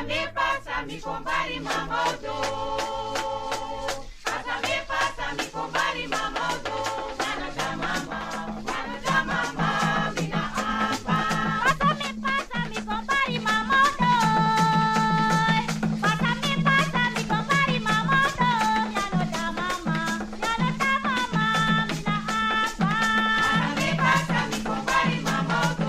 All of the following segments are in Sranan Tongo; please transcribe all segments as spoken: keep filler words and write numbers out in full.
Pasa mi kombari mama odo. Pasa mi, pasa mi kombari mama odo. Mano da mama, mano da mama, mi na amba. Pasa mi, pasa mi kombari mama odo. Pasa mi, pasa mi kombari mama odo. Mano da mama, mano da mama, mi na amba. Pasa mi, pasa mi kombari mama odo.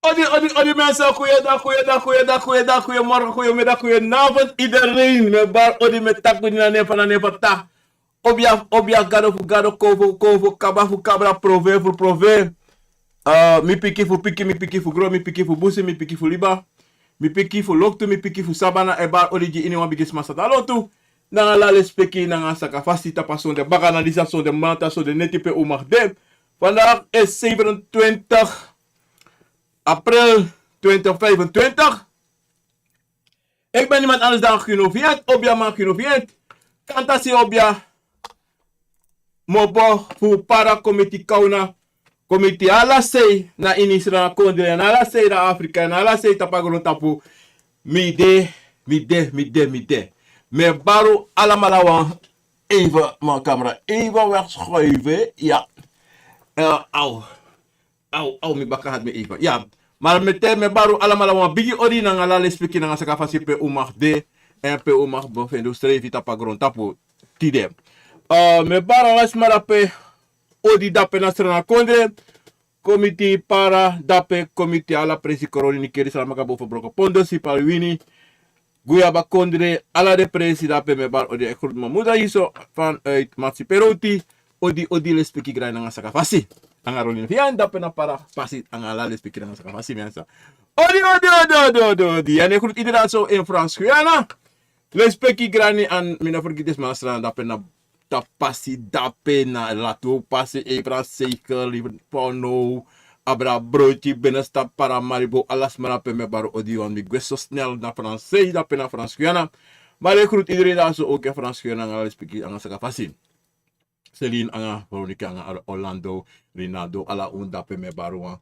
Odi, odi, odi, mensen, goeiedag, goeiedag, goeiedag, goeiedag, goeiemorgen, goeiemiddag, goedenavond, iedereen. Mi bari odi, mi taki odi na nefa, na nefa ta. Obia, obia, gado fu gado, kofu, kofu, kaba fu kabra, prove fu prove. Eh, mi piki fu piki, mi piki fu gro, mi piki fu busi, mi piki fu liba. Mi piki fu loktu, mi piki fu sabana, e bari odi gi iniwan bigisma san de na lotu. Nanga ala lespeki, nanga sakafasi tapu a sonde baka na disi sonde mamanten, sonde neti pe un mag de. Vandaag is zevenentwintig april twintig vijfentwintig. Ik ben niemand anders dan Gino Viet, obia man Gino Viet. Kantasi obia, mopo fu para komiti kauna, komiti ala sei na ini Sranan kondre, na ala sei na Afrika, na ala sei tapu a grontapu. Mi de, mi de, mi de, mi de. Mi e bari un alamala wan. Even, mijn camera even wegschuiven. Ja. Eh, au. Au, au, mi baka hati mi even. Ja. Maar mi e bari un alamala wan bigi odi nanga ala lespeki nanga sakafasi pe un mag de. En pe un mag bevinden un srefi tapu a grontapu tide. Eh, mi e bari ala sma dape odi dape na Sranan kondre. Komiti para dape, komiti ala presi, koroni, nikeri, salamaka, boven, broko, pondo, sipaliwini, guyaba kondre, ala den presi dape mi e bari odi. Ik groet mijn moeder hier zo vanuit Matsi Peroti. Odi, odi, lespeki, grani nanga sakafasi. Nanga Rolin Vian dape na para pasi, nanga ala lespeki nanga sakafasi, mensen. Odi, odi, odi, odi, odi, odi. En ik groet iedereen zo in Frans Guyana. Lespeki, grani, en mi no fergiti den sma na Sranan dape na tapasi dape na Latu pasi, Efra Sekel, Liverpool, Abra Broodje, Binnenstad, Paramaribo, ala sma dape mi e bari odi, want mi gwe so snel na Frans sei dape na Frans Guyana. Maar ik groet iedereen daar zo ook in Frans Guyana, nanga lespeki nanga sakafasi. Celine, nanga Veronica, nanga Orlando, Rinaldo, ala un dape mi e bari wan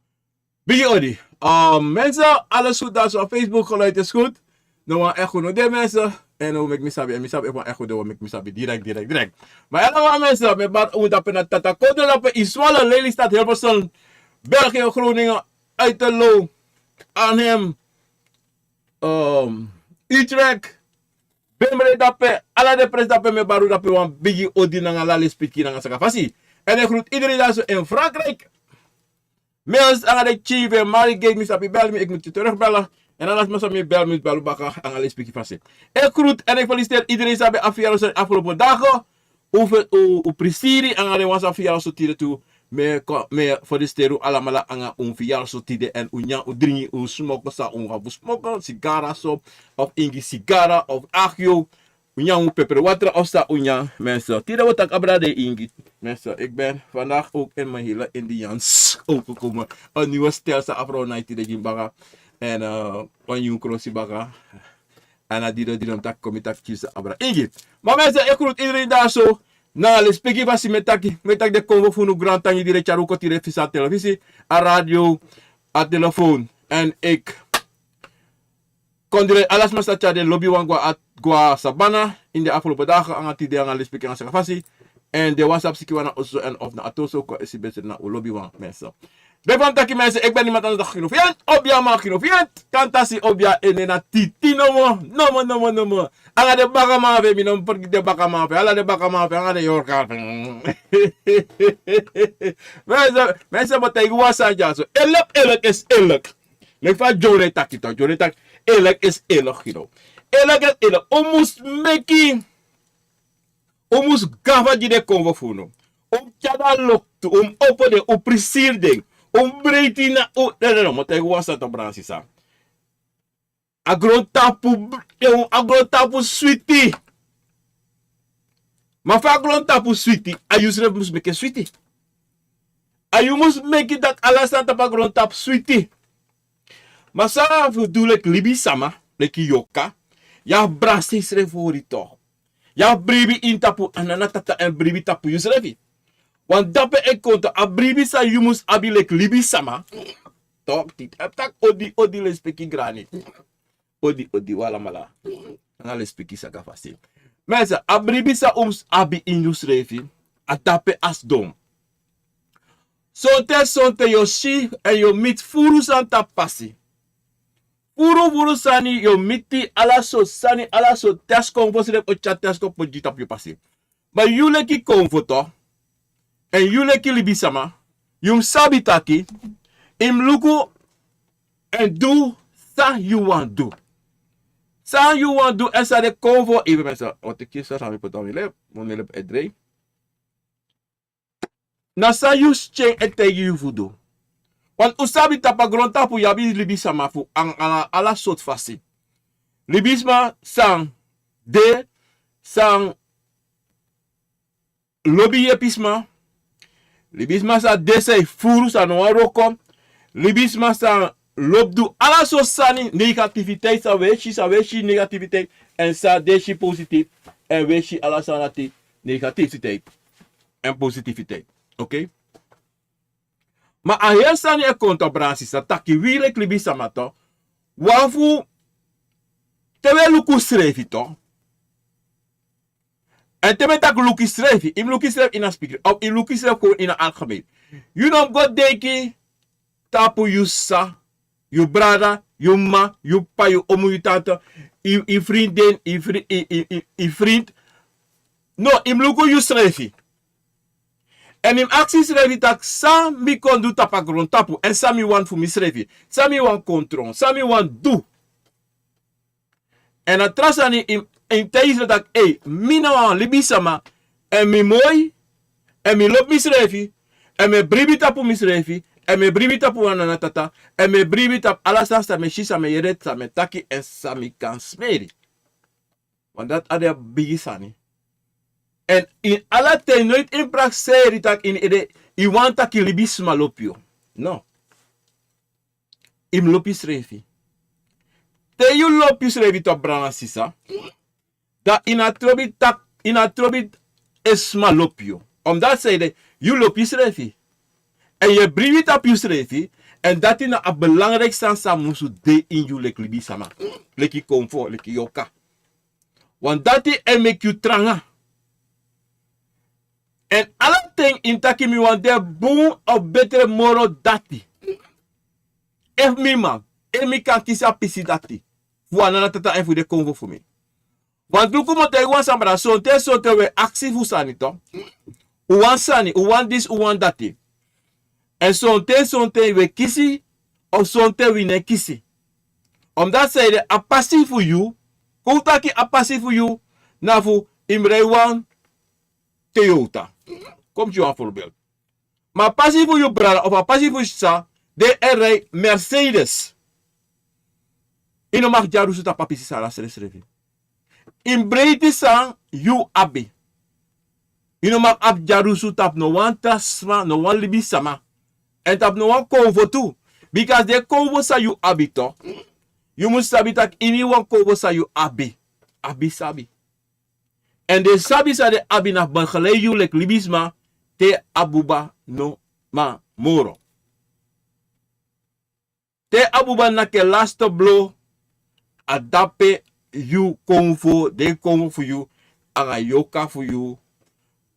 bigi odi. Eh, mensen, alles goed daar zo op Facebook? Geluid is goed. No wan echo no de, mensen. En un meki mi sabi, en mi sabi efu wan echo de, un meki mi sabi direct, direct, direct. Maar helemaal, mensen, mi e bari un dape na Tata Kodo dape in Zwolle, Lelystad, Hilversum, België, Groningen, Uiterloo, Arnhem, eh, Utrecht, Bemre dape, ala den presi dape mi e bari un dape wan bigi odi nanga ala lespeki nanga sakafasi. En ik groet iedereen daar zo in Frankrijk. Mails nanga den tyifi, Marigate, mi sabi bel mi, ik moet je terugbellen. En ala sma san mi bel, mi bel un baka nanga lespeki fasi. Ik groet en ik feliciteer iedereen san ben a verjaardag afgelopen dagen. Un, un, un prisiri nanga den wan san a verjaardag so tide tu. Mi e kon, mi e felisiteri un alamala anga un fiyari so tide, èn un nyan, un dringi, un smoko san un wani fu smoko, sigara so, of ingi sigara, of agio, un nyan un peperi watra of san un nyan, mensen. Tide wi o taki abra den ingi, mensen. Ik ben vandaag ook in mijn hele Indiaans ook gekomen. Een nieuwe stijl san a frow nai tide gi mi baka. Èn, eh, wan nyun krosi baka. Èn a didon didon mi taki kon mi taki kisi abra ingi. Ma mensen, ik groet iedereen daar zo. Na lespeki fasi mi e taki, mi e taki den konfo fu unu grantangi di den tyari un kon tide fisi a telefisi, a radio, a telefoon. Èn ik kon direct, ala sma sa tyari den lobiwan go na, go na sabana ini den afgelopen dagen, anga tide anga lespeki anga saka fasi. Èn den wan sabi sikiwan na oso èn of na a toso kon esi beseri na un lobiwan, mensen. Ben fa mi taki, mensen, ik ben niemand anders dan Gino Fient, obia man Gino Fient, kan tasi obia ene na titi nomo, nomo, nomo, nomo. Anga den bakaman fu en, mi no mus fergiti den bakaman fu en, ala den bakaman fu en, anga den yorka fu en. Mensen, mensen, mi e taigi wan sani dyaso. Eerlijk, eerlijk is eerlijk. Leki fa Johnny e taki toch, Johnny e taki, eerlijk is eerlijk, Gino. Eerlijk is eerlijk. Un mus meki, un mus gafa gi den konfo fu unu. Un mus tyari den na loktu, un mus opo den, un mus prisiri den. Un mus breiti na, un, no, no, no, mi e taigi wan sani toch, brada sisa. A grontapu, eh, a grontapu switi. Ma fa a grontapu switi, a yusrefi mus meki en switi. A yu mus meki taki ala sani tapu a grontapu switi. Ma san yu abi fu du leki libisama, leki yorka, yu abi brasi yusrefi hori toch. Yu abi bribi ini tapu a nana, tata, èn bribi tapu yusrefi. Want dape e kon toch a bribi san yu mus abi leki libisama. Toch, titi, a taki odi, odi, lespeki, grani. Odi, odi, un alamala. Anga lespeki, saka fasi. Mensen, a bribi san un mus abi ini yusrefi, a dape a sidon. Sonten, sonten yu o si èn yu o miti furu sani tapu pasi. Furu, furu sani yu o miti, ala sortu sani, ala sortu test. Konfo srefi o tyari test kon poti gi tapu yu pasi. Ma yu leki konfo toch, èn yu leki libisama, yu mus sabi taki, yu mus luku èn du san yu wani du. San yu wani du èn san den konfo, even mensen, want ik kies san mi poti na mi lip, want mi lip e drei. Na san yu skin e taigi yu fu du. Want un sabi tapu a grontapu yu abi libisama fu anga, anga ala sortu fasi. Libisma san de, san lobi yepi sma. Libisma san de, san e furu, san no wani wroko. Libisma san lobi du ala sortu sani, negativiteit, san un e si, san un e si negativiteit, èn san den e si positif, èn un e si ala sani dati negativiteit èn positiviteit. Oké? Ma a heri sani e kon toch, brada sisa, taki wi leki libisama toch, wan fu, te wi e luku unsrefi toch. Èn te mi e taki luku yusrefi, yu mus luku yusrefi ini a spikri, of yu luku yusrefi kon ini a algemeen. Yu no mus go denki tapu yu sisa, yu brada, yu m'ma, yu p'pa, yu omu, yu tante, yu, yu frindin, yu fri-, yu, yu, yu, yu frindi. No, yu mus luku yusrefi. Èn yu mus aksi yusrefi taki san mi kon du tapu a grontapu, èn san mi wani fu misrefi, san mi wani kon tron, san mi wani du. Èn a tra sani yu, yu mus taigi yusrefi taki, ei, mi na wan libisama, èn mi moi, èn mi lobi misrefi, èn mi e bribi tapu misrefi, èn mi e bribi tapu wan nana tata, èn mi e bribi tapu ala sani san mi e si, san mi e yere, san mi e taki, èn san mi kan smeri. Want dati a de a bigi sani. Èn ini ala ten noiti yu mus prakseri taki ini yu ede, yu wani taki libisma lobi yu. No. Yu mus lobi yusrefi. Te yu lobi yusrefi toch, brada sisa, dan yu no abi trobi taki, yu no abi trobi efu sma lobi yu. Omdat san ede, yu lobi yusrefi. Èn yu e bribi tapu yusrefi, èn dati na a belangrijk sani san musu de ini yu leki libisama, leki konfo, leki yorka. Want dati e meki yu tranga. Èn ala ten yu mus taki mi wani de bun of betre moro dati. Efu mi man, efu mi kan kisi a pisi dati fu a nana tata èn fu den konfo fu mi. Want luku, mi o taigi wan sani, brada, sonten, sonten wi e aksi fu sani toch. Un wani sani, un wani disi, un wani dati. Èn sonten, sonten wi e kisi, of sonten wi no e kisi. Omdat san ede, a pasi fu yu, kon un taki a pasi fu yu, na fu yu mus rei wan Toyota. Kon mi gi wan voorbeeld. Ma a pasi fu yu brada of a pasi fu yu sisa, den e rei Mercedes. Yu no mag dyarusu tapu a pisi san ala srefsrefi. Yu mus breiti san yu abi. Yu no mag abi dyarusu tapu no wan tra sma, no wan libisama. Èn tapu no wan konfo tu. Bika den konfo san yu abi tu, yu mus sabi tak' ini wan konfo san yu abi, abi sabi. Èn den sabi san den abi na fu begelei yu leki libisma, te a buba no man moro. Te a buba naki en laste blo, a dape yu konfo, den konfo fu yu, anga yorka fu yu.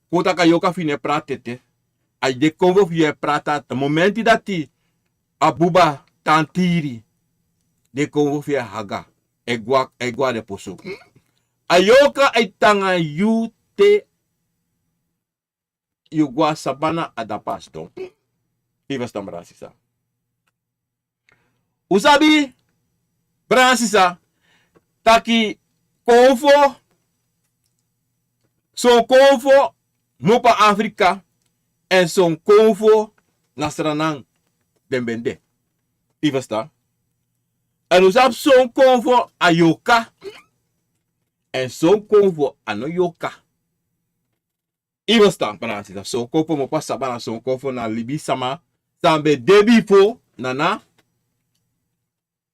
Kon taki a yorka fu yu no e prati ete. A den konfo fu yu e prati a momenti dati a buba tan tiri, den konfo fu yu e haga, e gwa, e gwa den poso. A yorka e tan nanga yu te yu go na sabana, a dape a sidon. Yu e ferstan, brada sisa? Un sabi, brada sisa, taki konfo, son konfo mu opo na Afrika, èn son konfo na Sranan den ben de. Yu e ferstan? Èn un sabi son konfo a yorka, èn son konfo a no yorka. Yu e ferstan, brada sisa? Son konfo mu opo na sabana, son konfo na libisama san ben de bifo, nana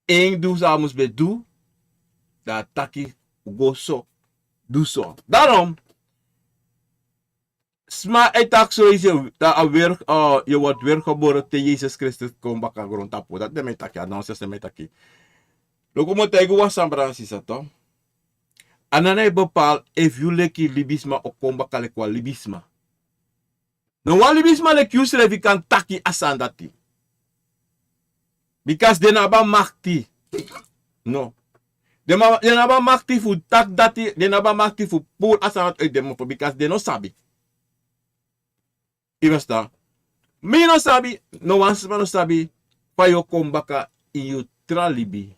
en du san a mus ben du, dan a taki go so, du so. Daarom, sma e taki so, yu si, dan a weri, eh, yu word weri gebore te Yesus Kristus kon baka na grontapu. Dati den mi e taki, a nonsens den mi e taki. Luku, mi o taigi wan sani, brada sisa, toch. A nana e bepaal efu yu leki libisma o kon baka leki wan libisma. No wan libisma leki yusrefi kan taki a sani dati. Bikasi den no abi a makti. No. Den ma-, den no abi a makti fu taki dati, den no abi a makti fu puru a sani dati uit den mofo, bikasi den no sabi. Yu e ferstan? Mi no sabi, no wan sma no sabi fa yu o kon baka ini yu tra libi.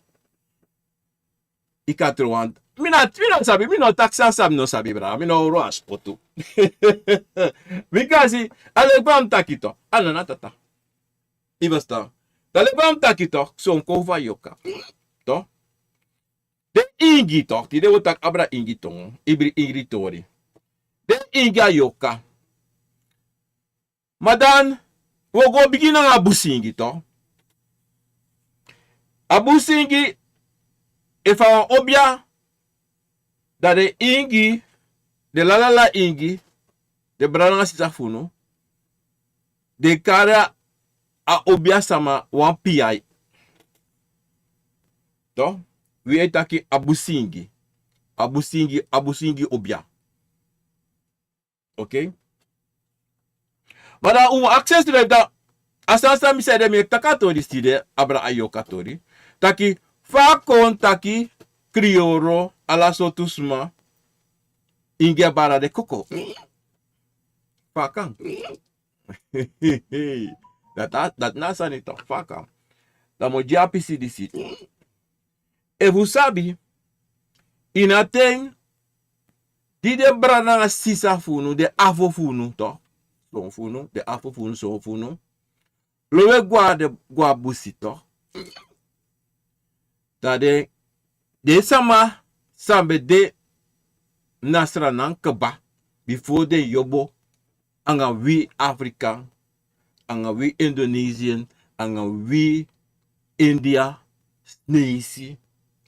Yu kan tron wan. Mi no, mi no sabi, mi no taki san san mi no sabi, brada. Mi no hori wan spotu. Bikasi a leki fa mi taki, toch, a nana tata. Yu e ferstan? Dan leki fa mi taki, toch, son konfo a yorka. Toch? Den ingi, toch, tide wi o taki abra ingi tongo, ibri ingi tori. Den ingi a yorka. Ma dan, wi o go bigin nanga a busi ingi, toch. A busi ingi, efu a wan obia, dan den ingi, den lalala ingi, den brada nanga sisa fu unu, den kari a obia sama wan piai. Toch, wi e taki a busi ingi. A busi ingi, a busi ingi obia. Oké? Ma dan un aksi ensrefi dan, a sani san mi sabi, mi e taki a tori disi tide, abra a yorka tori. Taki, fa kon taki kriyoro, ala sortu sma, ingi e bari den koko? Fa kan? Dati, dati na a sani, toch, fa kan? Dan mi o gi a pisi disi. Efu un sabi, ini a ten di den brada nanga sisa fu unu, den afo fu unu, toch, son fu unu, den afo fu unu, son fu unu, lowe go na den, go na busi, toch. Dan den, den sama san ben de na Sranan kaba, bifo den yobo, anga wi Afrikan, anga wi Indonesian, anga wi India, Sneisi,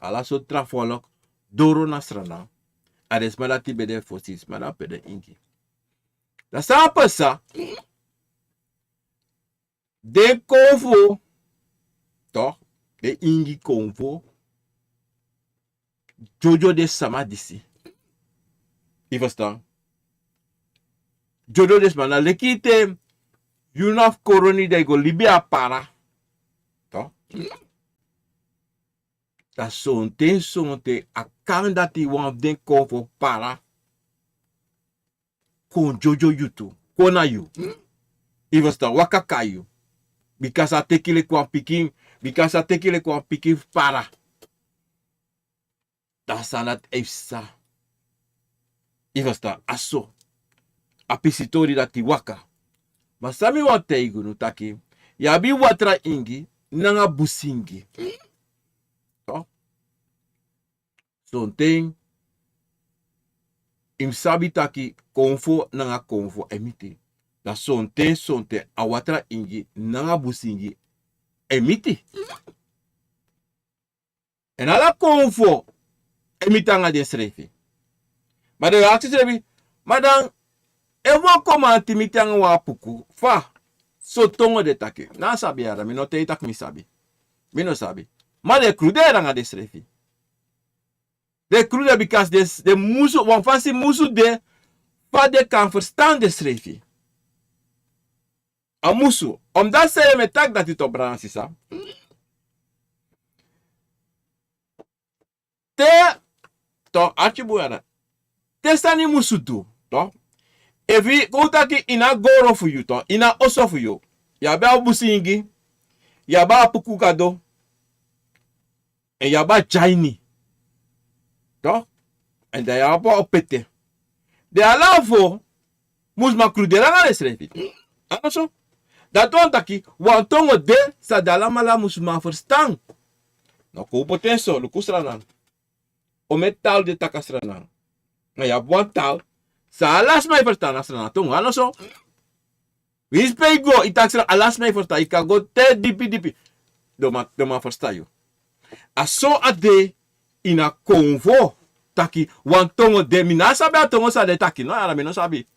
ala sortu tra folk, doro na Sranan. A den sma dati ben de fosi, sma dati ben de ingi. Dan san pasa, den konfo, toch, den ingi konfo, dyodio den sama disi. Yu e ferstan? Dyodio den sama, na leki te yu na fu koroni dan yu go libi a para. Toch? Dan sonten, sonten a kan dati wan fu den konfo para kon dyodio yu tu, kon na yu. Yu e ferstan, waka kai yu. Bikasi a teki leki wan pikin, bikasi a teki leki wan pikin fu para. Dan a sani dati e psa. Yu e ferstan, a so a pisitori dati waka. Ma san mi wani taigi unu taki, yu abi watra ingi nanga busi ingi. Sonten yu mus sabi taki konfo nanga konfo e miti. Dan sonten, sonten a watra ingi nanga busi ingi e miti. Èn ala konfo e miti nanga densrefi. Ma den e aksi srefi, ma dan, efu wan komanti miti nanga wan apuku, fa, so tongo de taki. Na sabi yara, mi no taigi taki mi sabi. Mi no sabi. Ma den e kru de nanga densrefi. Den e kru de bikasi den, den musu, wan fasi musu de, fa den kan ferstan densrefi. A musu, omdat san yu e taki dati, to, brada nanga sisa. Te, to, arki bun yara. Te sani musu du, to. Efu yu kon taki ini a goro fu yu, to, ini a oso fu yu. Yu abi a busi ingi, yu abi a apuku gado, èn yu abi a dyaini. To? Èn dan yu abi a opete. Den ala fo musu man kru de nanga densrefi. A no so? Dati wani taki, wan tongo de san den alamala musu man ferstan. No, kon un poti en so, luku Sranan. Omeni taal de taki a Sranan. Ma yu abi wan taal san ala sma e ferstan, na Sranan tongo. A no so? Winsi pe yu go, yu taki Sranan, ala sma e ferstan. Yu kan go te dipi dipi. Den man, den man ferstan yu. A so a de ini a konfo. Taki wan tongo de, mi no sabi a tongo san den e taki. No yara, mi no sabi.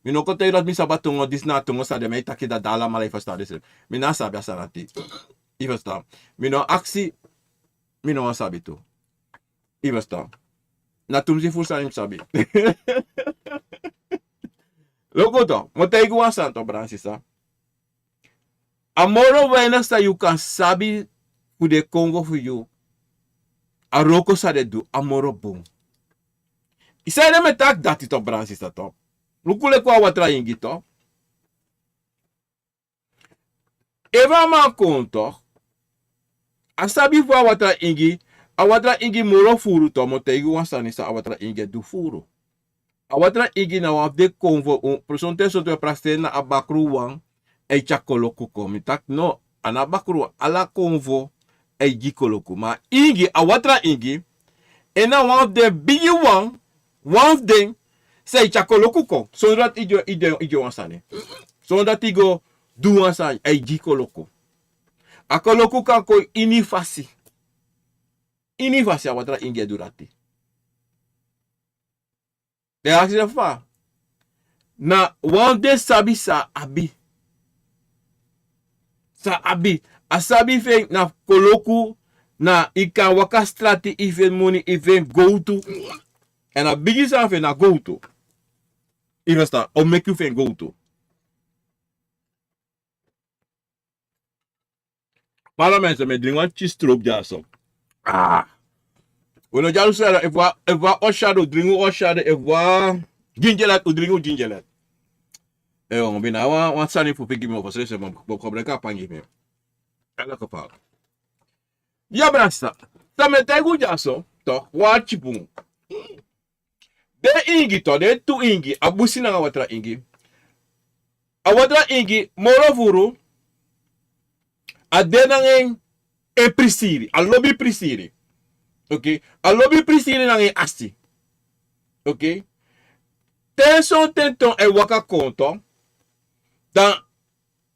Mi no kon taigi yu dati mi sabi a tongo, disi na a tongo san den e taki, dati den alamala e ferstan densrefi. Mi no sabi a sani dati. Yu ferstan. Mi no aksi, mi no wani sabi tu. Yu ferstan. Na tumsi furu sani mi sabi. Luku, to, mi o taigi wan sani, to, brada nanga sisa. A moro weinigi san yu kan sabi fu den konfo fu yu, a wroko san den du, a moro bun. Yu sabi san mi e taki dati, to, brada nanga sisa, to. Luku leki a watra ingi, to. Efu a man kon, to, a sabi fu a watra ingi, a watra ingi moro furu, to, mi o taigi wan sani san a watra ingi e du furu. A watra ingi na wan fu den konfo, un, sonten, sonten wi e prakseri na a bakruwan e tyari koloku kon. Mi taki no, a no a bakruwan, ala konfo e gi koloku. Ma ingi, a watra ingi, en na wan fu den bigi wan, wan fu den san e tyari koloku kon. Sondro dati yu go, yu go, yu go wan sani. Sondro dati yu go du wan sani, a e gi koloku. A koloku kan kon ini fasi. Ini fasi a watra ingi e du dati. Den aksi den fa. Na wan fu den sabi san a abi. San a abi. A sabi fu en na koloku, na yu kan waka strati, yu feni moni, yu feni gowtu. Èn a bigi sani fu en na gowtu. Yu ferstan, o meki yu feni gowtu. Parlement, mi e dringi wan pikin stroop dyaso. Ah. Un no dyalusu yara, efu wan, efu wan oshado, dringi un oshado, efu wan gingelet, un dringi un gingelet. Eh, un bini wan, wan sani fu figi mi, fu srese mi, bo, bo, bo, breka pangi mi. Ala ko pa. Ya, brada, san mi e taigi un dyaso, to, wan arki bun. Den ingi, to, den tu ingi, a busi nanga watra ingi. A watra ingi, moro furu, a de nanga en, en prisiri, a lobi prisiri. Oké? A lobi prisiri nanga en asi. Oké? Te sonten, to, a e waka kon, to, dan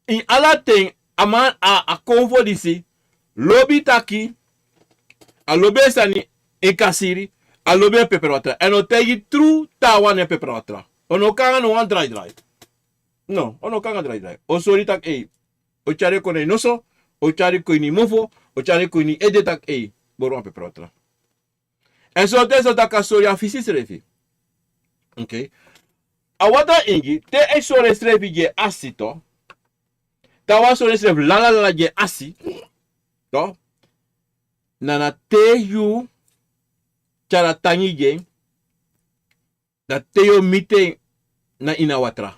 ini ala ten, a man, a, a konfo disi lobi taki, a lobi en sani, en kasiri, a lobi en peperwatra. Èn a o taigi tru taawan na en peperwatra. A no kan nanga no wan draidrai. No, a no kan nanga draidrai. A o sori taki, ei, a o tyari en kon na yu noso, a o tyari en kon ini yu mofo, a o tyari en kon ini yu ede taki, ei, bori wan peperwatra. Èn sonten so taki a sori a fisi srefi. Oké. A watra ingi, te a e sori ensrefi gi en asi, to. Te a wani sori ensrefi lala lala gi en asi, to. Na, na te yu tyari a tangi gi en, na te yu o miti en na ini a watra.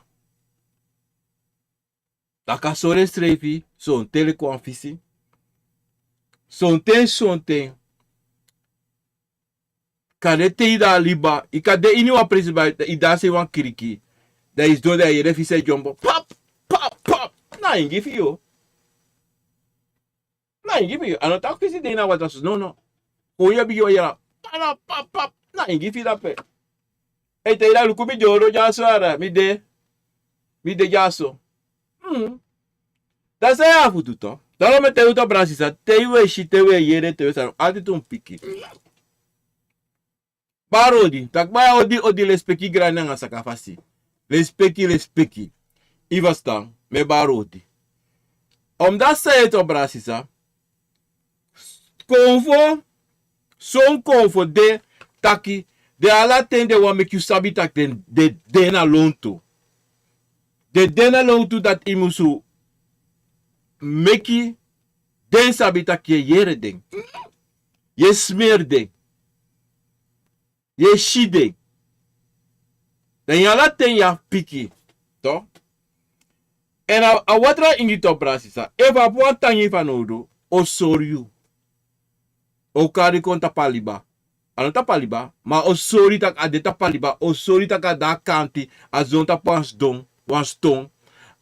Taki a sori ensrefi sonten leki wan fisi. Sonten, sonten. Kande te yu de a liba, yu kan de ini wan presi, yu dansi wan kiriki. Dan yu sidon, dan yu yere fisi e dyombo. Pap! pap, pap. Na ingi fi yu. Na ingi fi yu. A no taki fisi de ini a watra soso. No, no. Kon yu e bigin o yere. Pana, pap, pap. Na ingi fi yu dape. Ei, te yu dati luku mi dyoro dyaso, ara. Mi de. Mi de dyaso. Hmm. Dati san yu abi fu du tu. Dati mi e taigi yu tu, brada sisa. Te yu e si, te yu e yere, te yu e sani. Ati tu mi piki. Bari odi, taki bari odi, odi, lespeki grani nanga saka fasi. Lespeki, lespeki. Yu e ferstan, mi e bari odi. Omdat san yu e taki, brada sisa. Konfo, son konfo de taki, den ala ten den wani meki yu sabi taki den, den, den na lontu. Den, den na lontu dati yu musu meki den sabi taki yu e yere den. Yu e smeri den. Yu e si den. Dan yu ala ten yu abi piki. Toch? Èn a, a watra ingi tu, brada sisa. Efu a abi wan tangi fanowdu, a o sori yu. A o kari kon tapu a liba. A no tapu a liba, ma a o sori taki a de tapu a liba, a o sori taki a de a kanti, a sidon tapu wan sidon, wan ston.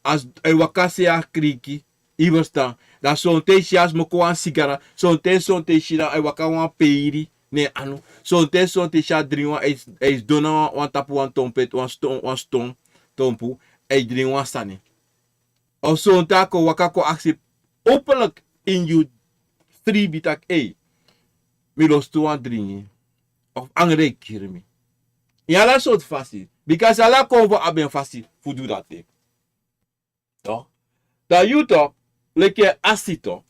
A s-, a e waka sei a kriki, yu e ferstan. Dan sonten yu si a smoko wan sigara, sonten, sonten yu si dan a e waka wan peiri na en anu. Sonten, sonten yu si a dringi wan, a e, a e sidon na wan, wan tapu wan tonpet, wan ston, wan ston, tonpu, a e dringi wan sani. Of sonten a kon waka kon aksi openlijk ini yu stribi taki, ei, mi lostu wan dringi. Of angri e kiri mi. Ini ala sortu fasi. Bika ala konfo abi en fasi fu du dati. Toch? Dan yu toch, leki a si toch.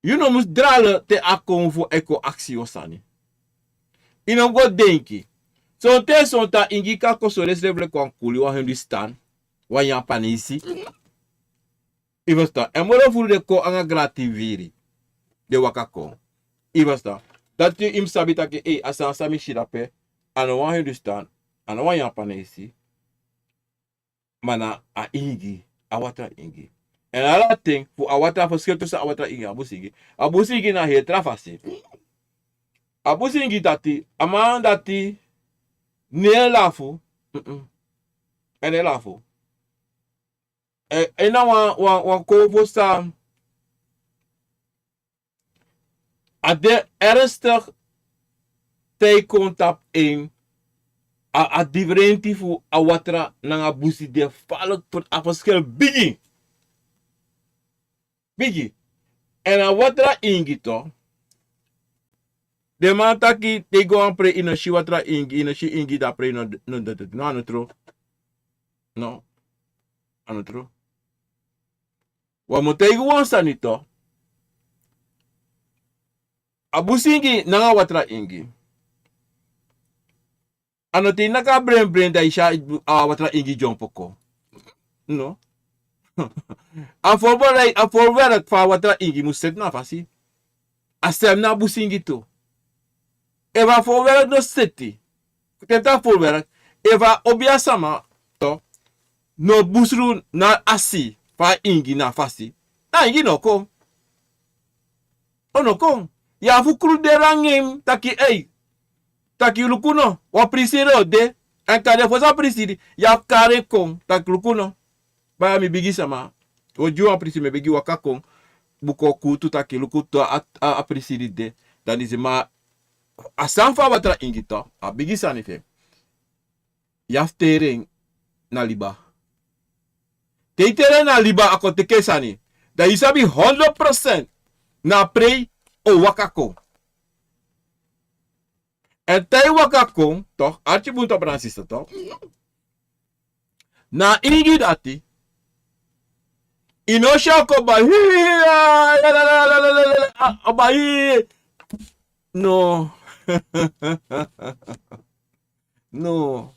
Yu no mus drale te a konfo e kon aksi yu wan sani. Yu no go denki. Sonten, sonten a ingi kan kon sori ensrefi leki wan kuli, wan Hindustan, wan Yapanesi. Yu e ferstan. Èn moro furu den kon nanga grati firi. Den waka kon. Yu e ferstan. Dati yu mus sabi taki, ei, a sani san mi si dape, a no wan Hindustan, a no wan Yapanesi. Ma na a ingi, a watra ingi. Èn ala ten fu a watra, a ferskel tussen a watra ingi, a busi ingi. A busi ingi na heri tra fasi. A busi ingi dati, a man dati, no e lafu. Mm-mm. A no e lafu. Eh, en na wan, wan, wan konfo san a de ernstig te yu kon tapu en, a, a diferenti fu a watra nanga busi de falk, a ferskel bigi. Bigi. Èn a watra ingi toch. Den man taki te yu go wan prei yu no si watra ingi, yu no si ingi, dan a prei no, no, no, no, a no tru. No. A no tru. Wan mi o taigi wan sani toch. A busi ingi nanga watra ingi. A no te yu naki a brenbren dan yu si a watra ingi dyompo kon. No. A voorwerk, a voorwerk fu a watra ingi mus seti na fasi. A sem na a busi ingi tu. Efu a voorwerk no seti, te a voorwerk, efu a obiasama toch no busru na a si fu a ingi na fasi, a ingi no kon. A no kon. Yu abi fu kruderi nanga en taki, ei, taki luku no, wan prisiri o de. Èn kande fosi a prisiri, yu abi fu kari en kon taki luku no. Baya, mi bigi sama. O gi wan prisi, mi e begi waka kon. Buko kuutu taki luku tu a, a, a prisi di de. Dan disi, ma a sani fu a watra ingi toch, a bigi sani fu en. Yu abi fu teri en na liba. Te yu teri en na liba, a kon teki en sani. Dan yu sabi honderd procent na a prei o waka kon. Èn te yu waka kon toch, arki bun toch, brada sisa toch. Na ingi dati. Yu no si a kon bai, hii, a, a bai, hii. No. No.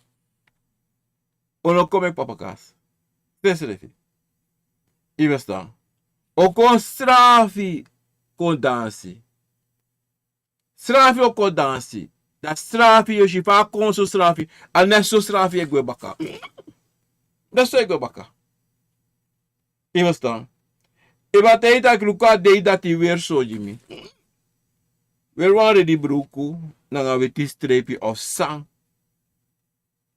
Un no kon meki papakas. Sensrefi. Yu e ferstan. Un kon srafi kon dansi. Srafi o kon dansi. Dan srafi, yu o si fa a kon so srafi, a no so srafi e gwe baka. No so e gwe baka. Yu e ferstan. Efu a taigi yu taki luku a dei dati, weri so gi mi. Weri wan redi bruku nanga weti strepi of san.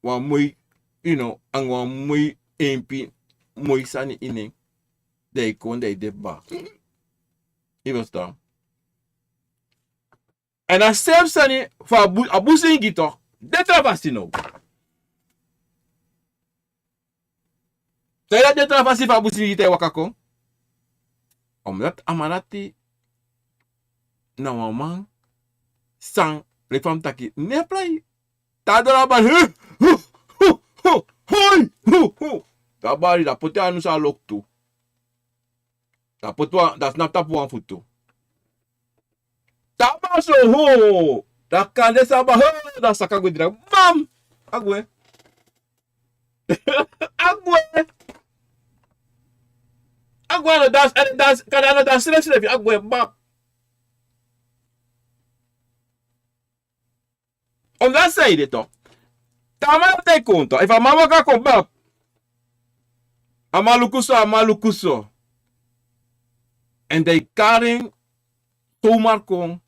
Wan moi, you know, anga wan moi empi moi sani ini en. Dan yu kon dan yu de baka. Yu e ferstan? Èn a srefi sani fu a bu, a busingi tok. De tra fasi now. Te a de tra fasi fu a busingi te waka kon. Omdat a man dati na wan man san leki fa mi taki ne plai. Te a doro a bari. Hu, hu, hu, hu, hoi, hu, hu. Te a bari, dan poti a anu san loktu. Dan poti wan, dan snapu tapu wan futu. Te a bari so, hu. Dan kande san a bari, hu, dan saka gwe direct. Bam! A gwe. A gwe. A gwe, a no dansi, a no dansi, kande a no dansi srefsrefi, a gwe, bam. Omdati san ede tok. Te a man dati e kon tok. Efu a man waka kon baka. A man luku so, a man luku so. Èn dan yu kari en zomaar kon.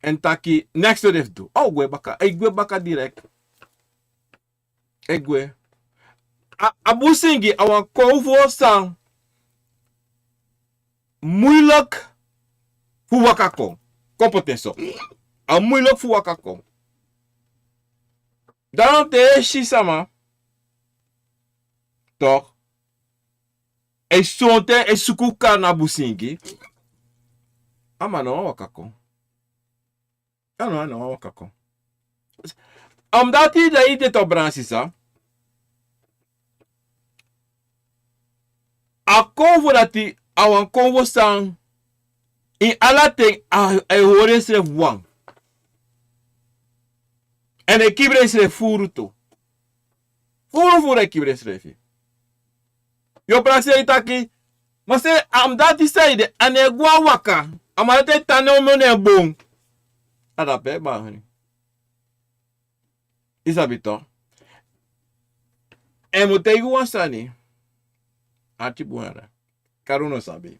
Èn taki neks so den fu du. A o gwe baka. A e gwe baka direct. E gwe. A, a busingi, a wan konfo san muilek fu waka kon. Kon poti en so. A muilek fu waka kon. Dan te yu e si sama. Tok. E sonten e suku kari na busingi. A man no wani waka kon. A no, a no wani waka kon. Omdati dan yu de tok, brada sisa. A konfo dati, a wan konfo san ini ala ten a, a e hori ensrefi wan. Èn a e kibri ensrefi furu tu. Furu furu a e kibri ensrefi. Yu o prakseri taki, masra, a man dati san ede, a no e go a waka. A man dati e tan na en omen na en bon. A dape e bari. Yu sabi tok. Èn mi o taigi wan sani. Ati bun yara. Kari un no sabi.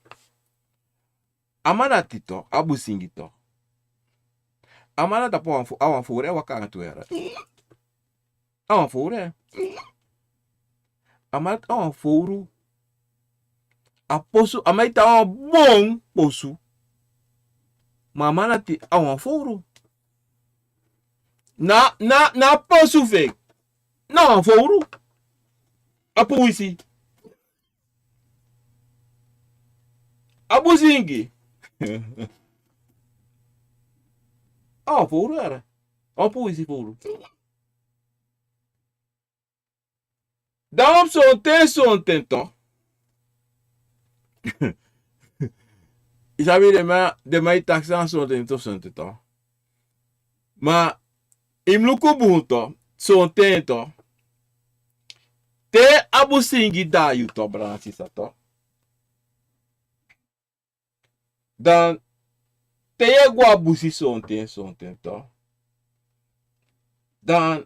A man dati tok, a busingi tok. A man dati tapu a wan fo, a wan fowru e waka nanga tu yara. A wan fowru. A man dati a wan fowru. A posu, a man e tan wan bon posu. Ma a man dati a wan fowru. Na, na, na posu fu en. Na wan fowru. A puru wisi. A busingi. A wan fowru yara. A puru wisi fowru. Dan wan sonten, sonten tok. Yu sabi den man, den man e taki san sonten tok, sonten tok. Ma yu mus luku bun tok, sonten tok. Te a busingi daai yu tok, brada sisa tok. Dan te yu e go a busi sonten, sonten tok. Dan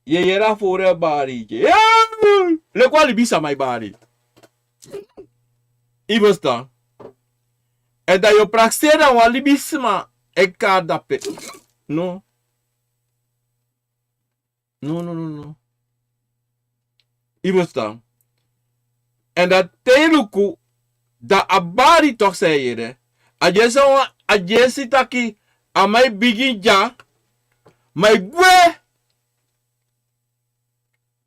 yu e yere a fowru e bari yu. Hey! Leki wan libisma e bari. Yu e ferstan? Èn dan yu o prakseri dan wan libisma e kari dape. No. No, no, no, no. Yu e ferstan? Èn dan te yu luku, dan a bari tok san yu e yere. A dyesi wan, a dyesi taki, a man e bigin dya, ma yu gwe.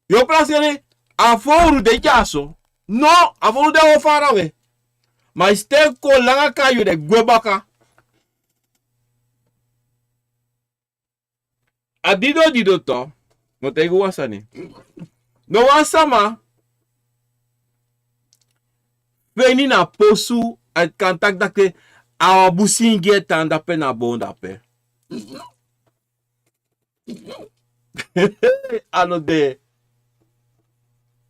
Yu o prakseri, a fowru de dyaso. No, a fowru de o farawe. Ma yu steki kon langa kon na yu, dan yu gwe baka. A dido dido tok, mi o taigi wan sani. No wan sama feni na posu, a kan taki taki a wan busingi e tan dape na bon dape. A no de.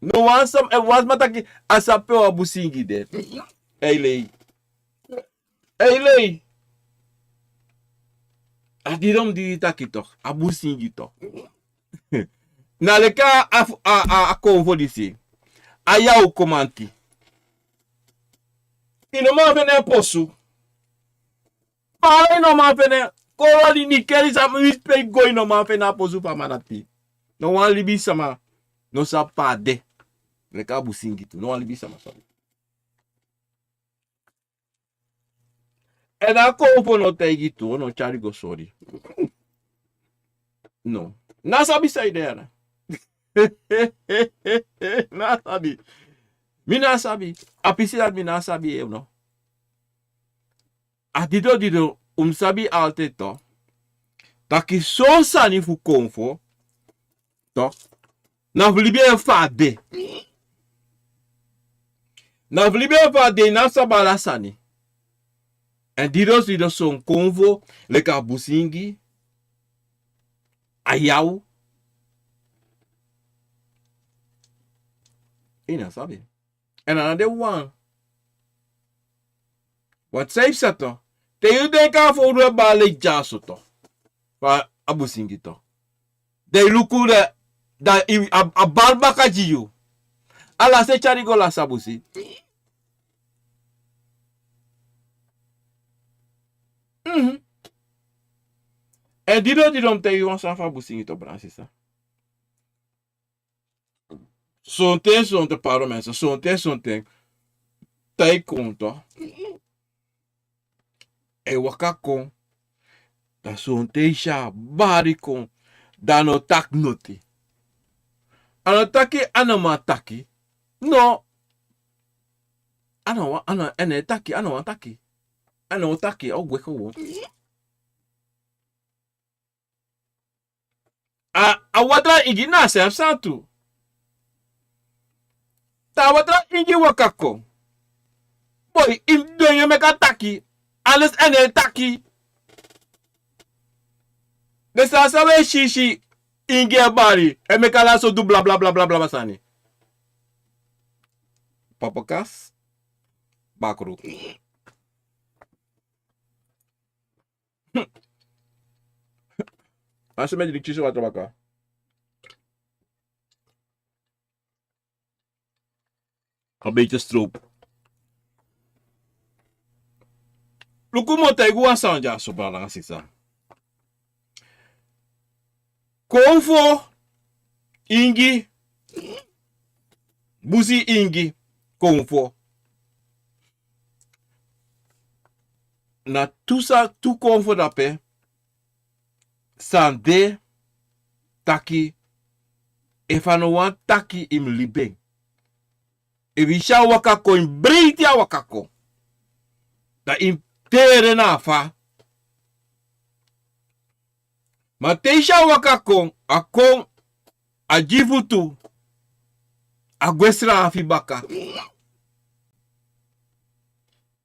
No wan sama, efu wan sama taki a sabi pe wan busingi de. Ei lei. Ei lei. A didon mi didi taki tok, a busingi tok. Na leki a, a, a, a konfo disi. A yaw komanti. Yu no man feni en posu. Fa yu no man feni en, koro di nikeri san mi wisi pe yu go, yu no man feni a posu fu a man dati. No wan libisma no sabi pe a de. Leki a busingi tu, no wan libisama sabi. Èn a konfo no taigi tu, no tyari go sori. No. Na sabi san yu de ya na. Na sabi. Mi na sabi. A pisi dati mi na sabi, eh, no. A dido dido un mus sabi altijd toch. Taki son sani fu konfo. Toch. Na fu libi en fa a de. Na fu libi en fa a de, na sabi ala sani. Èn dido dido son konfo, leki a busingi, a yaw. Yu na sabi. Èn a na de wan. Wat san yu psa to. Te yu denki a fowru e bari leki dyaso to. Fa a busingi to. Den e luku de, da i, a, a bari baka gi yu. A lasi e tyari go lasi a busi. Mhm. Èn dido dido mi taigi wan sani fu a busingi to, brada sisa. Sonten, sonten, pardon mensen, sonten, sonten. Te yu kon to. E waka kon. Da sonten yu si a bari kon. Da a no taki noti. A no taki a no man taki. No. A no wan, a no, èn e taki, a no wan taki. A no taki, o gwe kon. A, a watra ingi na a srefi sani tu. Te a watra ingi waka kon. Boi, yu mus du en, yu e meki a taki. Anders a no e taki. Den sani san wi e si, si ingi e bari. E meki ala so du bla bla bla bla bla sani. Papakas. Bakru. Asi mi e drink kisi watra baka. A beetje stroop. Luku mi o taigi wan sani dyaso, brada nanga sisa. Konfo, ingi, busi ingi, konfo. Na tu sa, tu konfo dape, san de taki, efu a no wan taki yu mus libi en. Efu yu si a waka kon, yu mus breiti a waka kon. Da yu mus teri en na a fa. Ma te yu si a waka kon, a kon, a gi futu, a gwe srafi baka.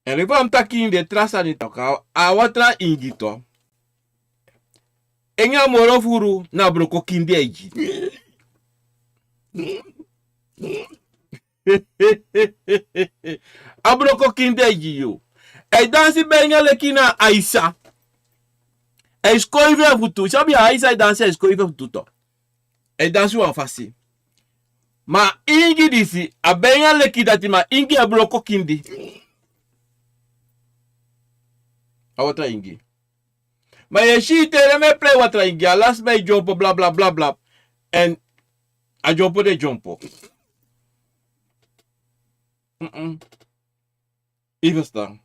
Èn leki fa mi taki, ini den tra sani tu, a watra ingi tu. Engi a moro furu na broko kindi e gi. A broko kindi e gi yu. A e dansi benga leki na Aisa. A e skoifi en futu. Sabi Aisa e dansi, a e skoifi en futu tu. A e dansi wan fasi. Ma ingi disi, a benga leki dati, ma ingi e broko kindi. A watra ingi. Ma yu e si te den e plei watra ingi, a lasi mi e dyompo bla bla bla bla. Èn a dyompo de dyompo. Mm-mm. Yu e ferstan.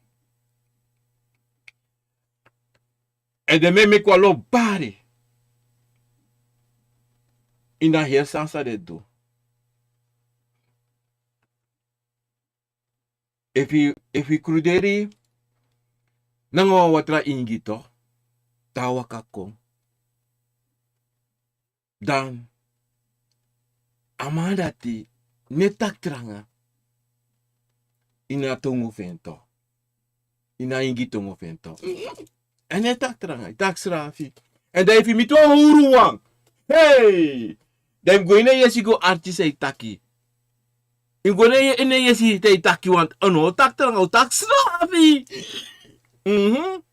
Èn den e meki wan lo bari. Ini a heri sani san den e du. Efu, efu yu kruderi nanga wan watra ingi tu, te a waka kon. Dan a man dati no e taki tranga ini a tongo fu en tu. Ini a ingi tongo fu en tu. A no e taki tranga, a e taki srafi. Èn dan efu yu miti wan howru wan, hei! Dan yu mus go ini en yesi go arki san yu taki. Yu mus go ini en yesi san yu taki, want a no o taki tranga, a o taki srafi. Mhm.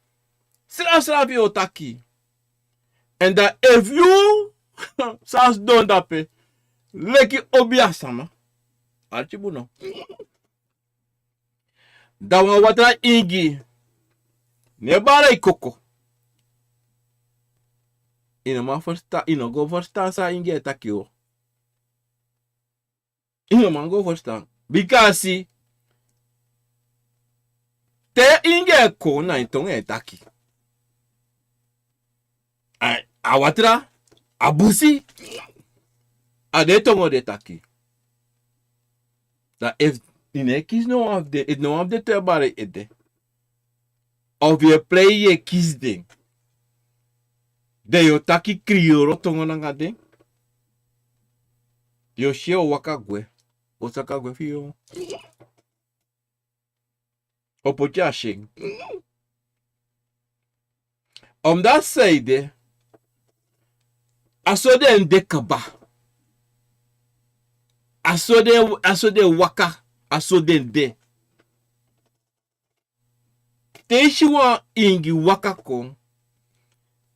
Srafi srafi a o taki. Èn dan efu yu sa sidon dape leki obiasama, arki bun no. Dan wan watra ingi no e bari yu koko. Yu no man ferstan, yu no go ferstan san ingi e taki o. Yu no man go ferstan. Bika a si, te ingi e kon, na en tongo e taki. A, a watra, a busi, a den tongo den e taki. Dan efu yu no e kisi no wan fu den, efu no wan fu den tu e bari ede, of yu e prei yu e kisi den, dan yu o taki kriyoro tongo nanga den. Yu o si en o waka gwe, o saka gwe fi yu. O poti a si en. Omdati saide, a so den de kaba. A so den, a so den waka, a so den de. Te yu si wan ingi waka kon,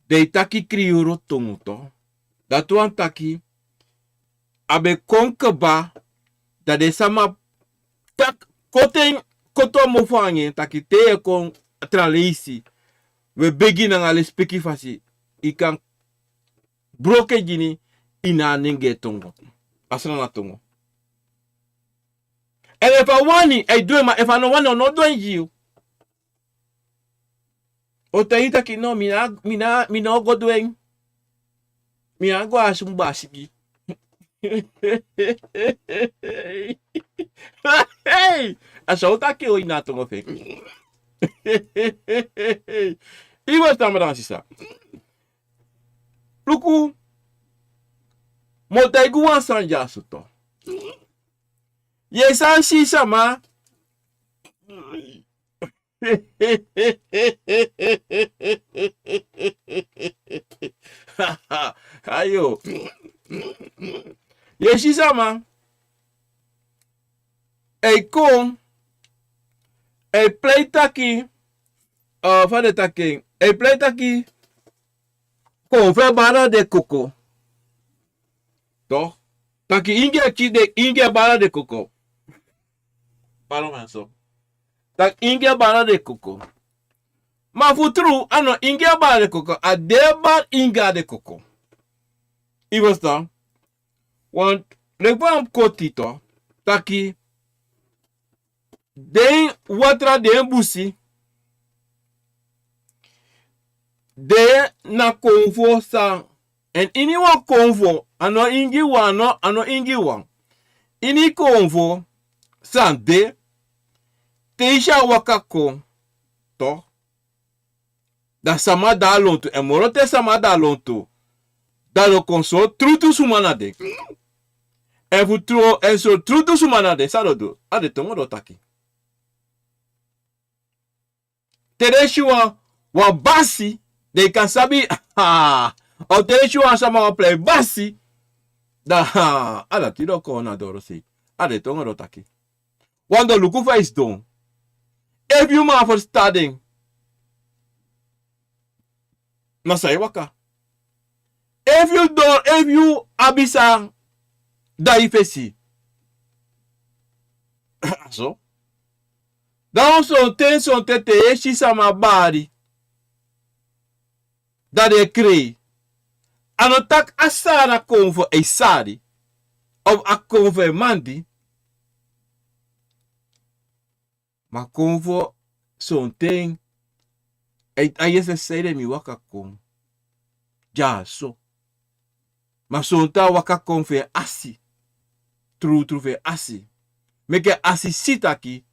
dan yu taki kriyoro tongo tu. Dati wani taki, a be kon kaba, dan den sama taki, koto en, koto a mofo anga en taki te yu e kon tra leisi, wi e begi nanga lespeki fasi, yu kan broko en gi mi ini a nengee tongo. A Sranan tongo. Èn efu a wani, a e du en, ma efu a no wani, a no o du en gi yu. O taigi taki no, mi na, mi na, mi no o go du en. Mi na go a sumba sigi. Hey! A so o taki o ini a tongo fu en. Yu mus tamara sisa. Luku, mi o taigi wan sani dyaso tu. Yu e sa si sama. Ayo. Yu e si sama. A e kon. A e prei taki. Uh, fa den e taki en. A e prei taki. Kon fu e bara den koko. Toch? Taki ingi e kisi den, ingi e bara den koko. Pardon, man, so. Taki ingi e bara den koko. Ma fu tru, a no ingi e bara den koko, a den e bari ingi a den koko. Yu ferstan? Want, leki fa mi kon taki tu, taki den watra, den busi, den na konfo san. Èn ini wan konfo, a no ingi wan, a no, a no ingi wan. Ini konfo san de, te yu si a waka kon, toch? Dan sama de a lontu, èn moro te sama de a lontu, dan den o kon so trutu suma na den. Èn fu tru, èn so trutu suma na den, san den o du, a den tongo den o taki. Te den si wan, wan basi, den kan sabi, of te den si wan sama wan prei basi, dan, a dati den o kon na dorosei, a den tongo den o taki. Wan den o luku fa yu sidon. Efu yu man ferstan den, na san yu waka. Efu yu doro, efu yu abi san, dan yu fesi. So. Dan sonten, sonten te yu e si sama bari. Dan den e krei. A no taki a Sranan konfo e sari. Of a konfo e mandi. Ma konfo sonten, a, a yesi saide mi waka kon. Dyaso. Ma sonten a waka kon fu en asi. Trutru fu en asi. Meke en asi si taki,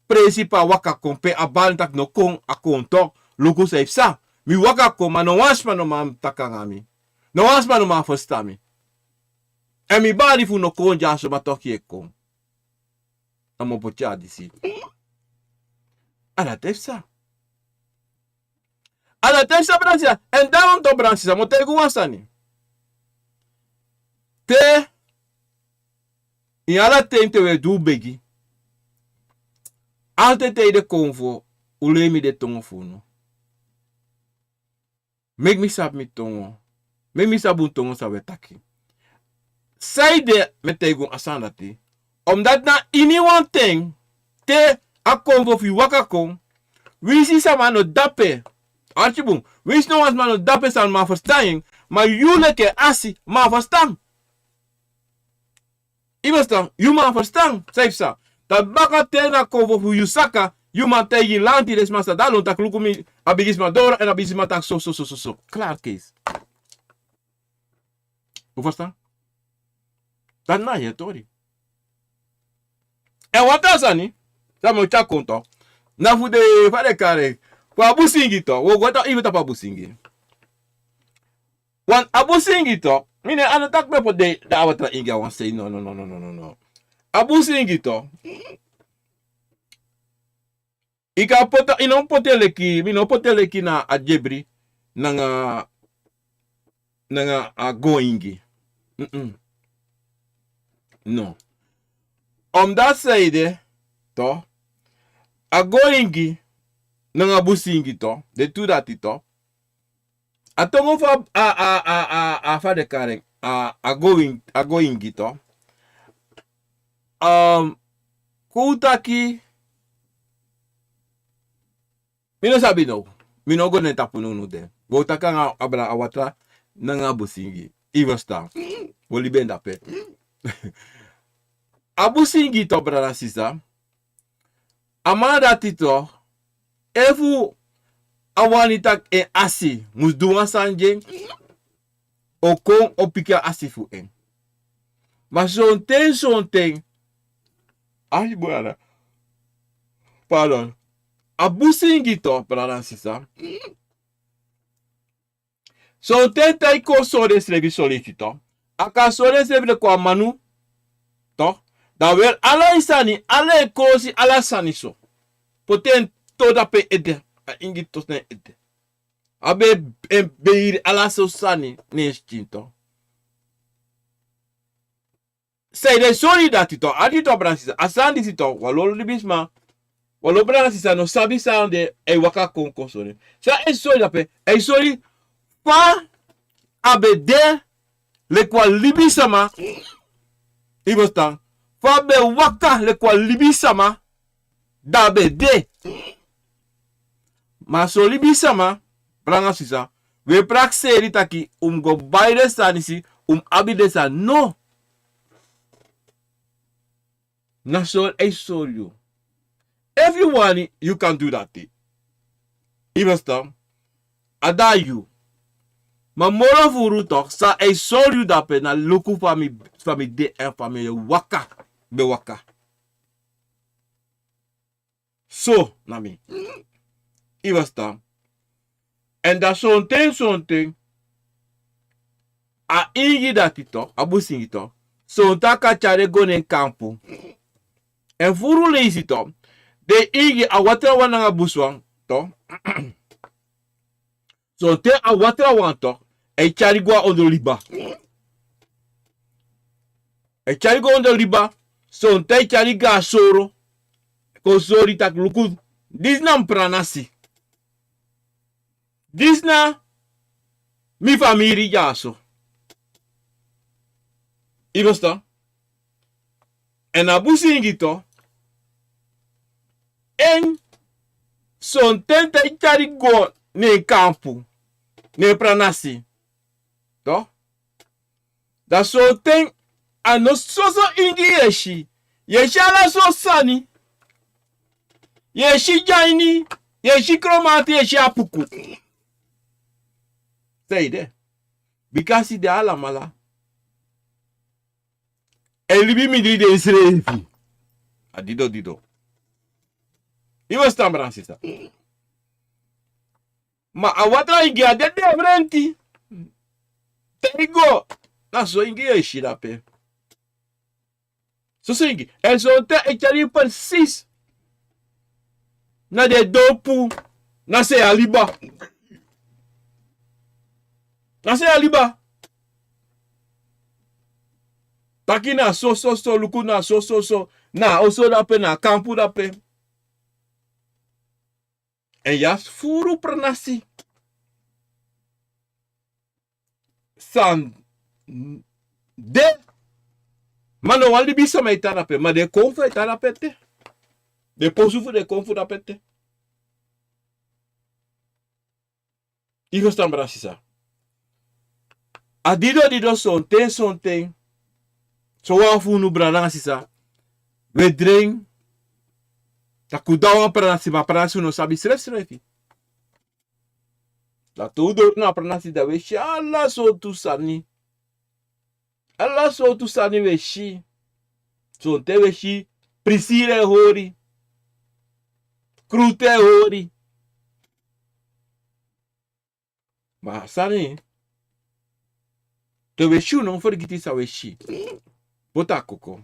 presi pe a waka kon, pe a bari taki no kon, a kon toch, luku san yu psa. Mi waka kon, ma no wan sma no man taki nanga mi. No wan sma no man ferstan mi. Èn mi bari fu no kon dyaso, ma toch yu e kon. A mi o poti a disi. A dati e psa. A dati e psa, brada sisa. Èn dan wan tu, brada sisa, mi o taigi wan sani. Te, ini ala ten te wi e du begi. Ala ten te ede konfo, un lei mi den tongo fu unu. Meki mi sabi mi tongo. Meki mi sabi un tongo san wi e taki. Saide mi e taigi un a sani dati. Omdati na ini wan ten, te a konfo fu yu waka kon, winsi sama no de ape. Arki bun, winsi no wan sma no de ape san man ferstan en, ma yu leki en asi man ferstan. Yu man ferstan? San yu psa? Dan bakaten na konfo fu yu saka, yu man taigi lanti den sma san de a lon taki luku mi, a bigisma doro èn a bigisma taki so so so so so. Klari keisi. Un ferstan? Dati na a heri tori. Èn wan tra sani san mi o tyari kon tu, na fu den, fa den kari en, fu a busingi tu. Wi o go tapu, yu go tapu a busingi. Wan a busingi tu, mi no e, a no taki mi e poti den awatra ingi a wan sei, no no no no. A busingi tu, yu kan poti, yu no poti en leki, mi no poti en leki na a dyebri nanga, nanga a goingi. No. Omdati san ede tu, a goingi nanga busingi tu, den tu dati tu, a tongo fu a, a, a, a, a fa den kari en, a, a goin-, a goingi tu. Um, kon un taki, mi no sabi now. Mi no go na en tapu nownow de. Wi o taki nanga abra a watra nanga a busingi. Yu ferstan? Wi o libi en dape. A busingi tu, brada sisa. A man dati tu, efu a wani taki en asi mus du wan sani gi en, o kon o piki a asi fu en. Ma sonten, sonten, ai, brada. Pardon. A busingi tu, brada sisa. Sonten te a e kon sori ensrefi soleki tu, a kan sori ensrefi leki wan manu tu. Dan wel ala en sani, ala en krosi, ala sani so, poti en tu dape ede. A ingi tu na en ede. A ben, en beiri ala so sani na en skin tu. San ede e sori dati tu, a dati tu, brada sisa, a sani disi tu, wan lo libisma, wan lo brada sisa no sabi san de, a e waka kon kon sori. San e sori dape, a e sori fa a ben de leki wan libisma. Yu ferstan? Fa a ben waka leki wan libisma, dan a ben de. Ma son libisma, brada sisa, wi e prakseri taki un mus go bai den sani disi, un mus abi den sani. No. Na so a e sori yu. Efu yu wani, yu kan du dati. Yu ferstan? A de na yu. Ma moro furu tu, san a e sori yu dape na luku fa mi, fa mi de èn fa mi e waka, ben waka. So na mi. Yu ferstan? Èn dan sonten, sonten, a ingi dati tu, a busingi tu, sonten a kan tyari en go na en kampu. Èn furu leisi tu, den ingi, a watra wan nanga busu wan tu. Sonten a watra wan tu, a e tyari go na ondro liba. A e tyari go na ondro liba, sonten a e tyari go na soro, kon sori taki luku, disi na mi pranasi. Disi na mi famiri dyaso. Yu ferstan? Èn a busingi tu, en sonten te a e tyari go na en kampu, na en pranasi tu, dan sonten a no soso ingi yu e si. Yu e si ala so sani. Yu e si dyaini, yu e si kromanti, yu e si apuku. San ede? Bika a si den alamala e libi mindri densrefi. A dido dido. Yu ferstan, brada sisa? Ma a watra ingi a de diferenti. Te yu go, na so ingi yu e si dape. Soso ingi. Èn sonten a e tyari yu presis na den dorpu, na se yu e liba. Na se yu e liba. Taki na so so so, luku na so so so, na oso dape, na kampu dape. Èn yu abi furu pranasi san de. Ma no wan libisma e tan dape, ma den konfo e tan dape ete. Den posu fu den konfo dape ete. Yu ferstan, brada sisa? A dido dido, sonten sonten So wan fu unu brada nanga sisa, we dringi, taki un de na wan pranasi, ma pranasi un no sabi srefsrefi. Dati un doro na pranasi, dan we si ala sortu sani. Ala sortu sani we si. Sonten we si prisiri e hori. Krutu e hori. Ma a sani, te we si un no fergiti san we si. Poti a koko.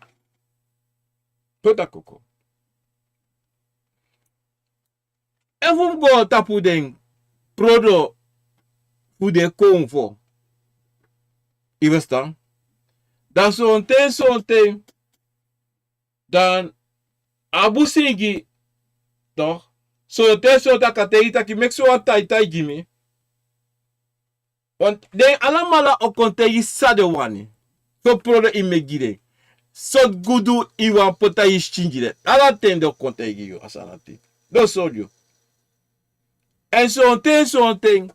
Poti a koko. Efu un go tapu den prodo fu den konfo, i ferstan, dan sonten sonten, dan a busingi, toch, sonten sonten a kan taigi taki meki so wan taitai gi mi. Want den alamala o kon taigi san den wani. So prodo i meki gi den. So gudu i wani poti na yu skin gi den. Ala ten den o kon taigi yu a sani dati. Den o sori yu. Èn sonten sonten,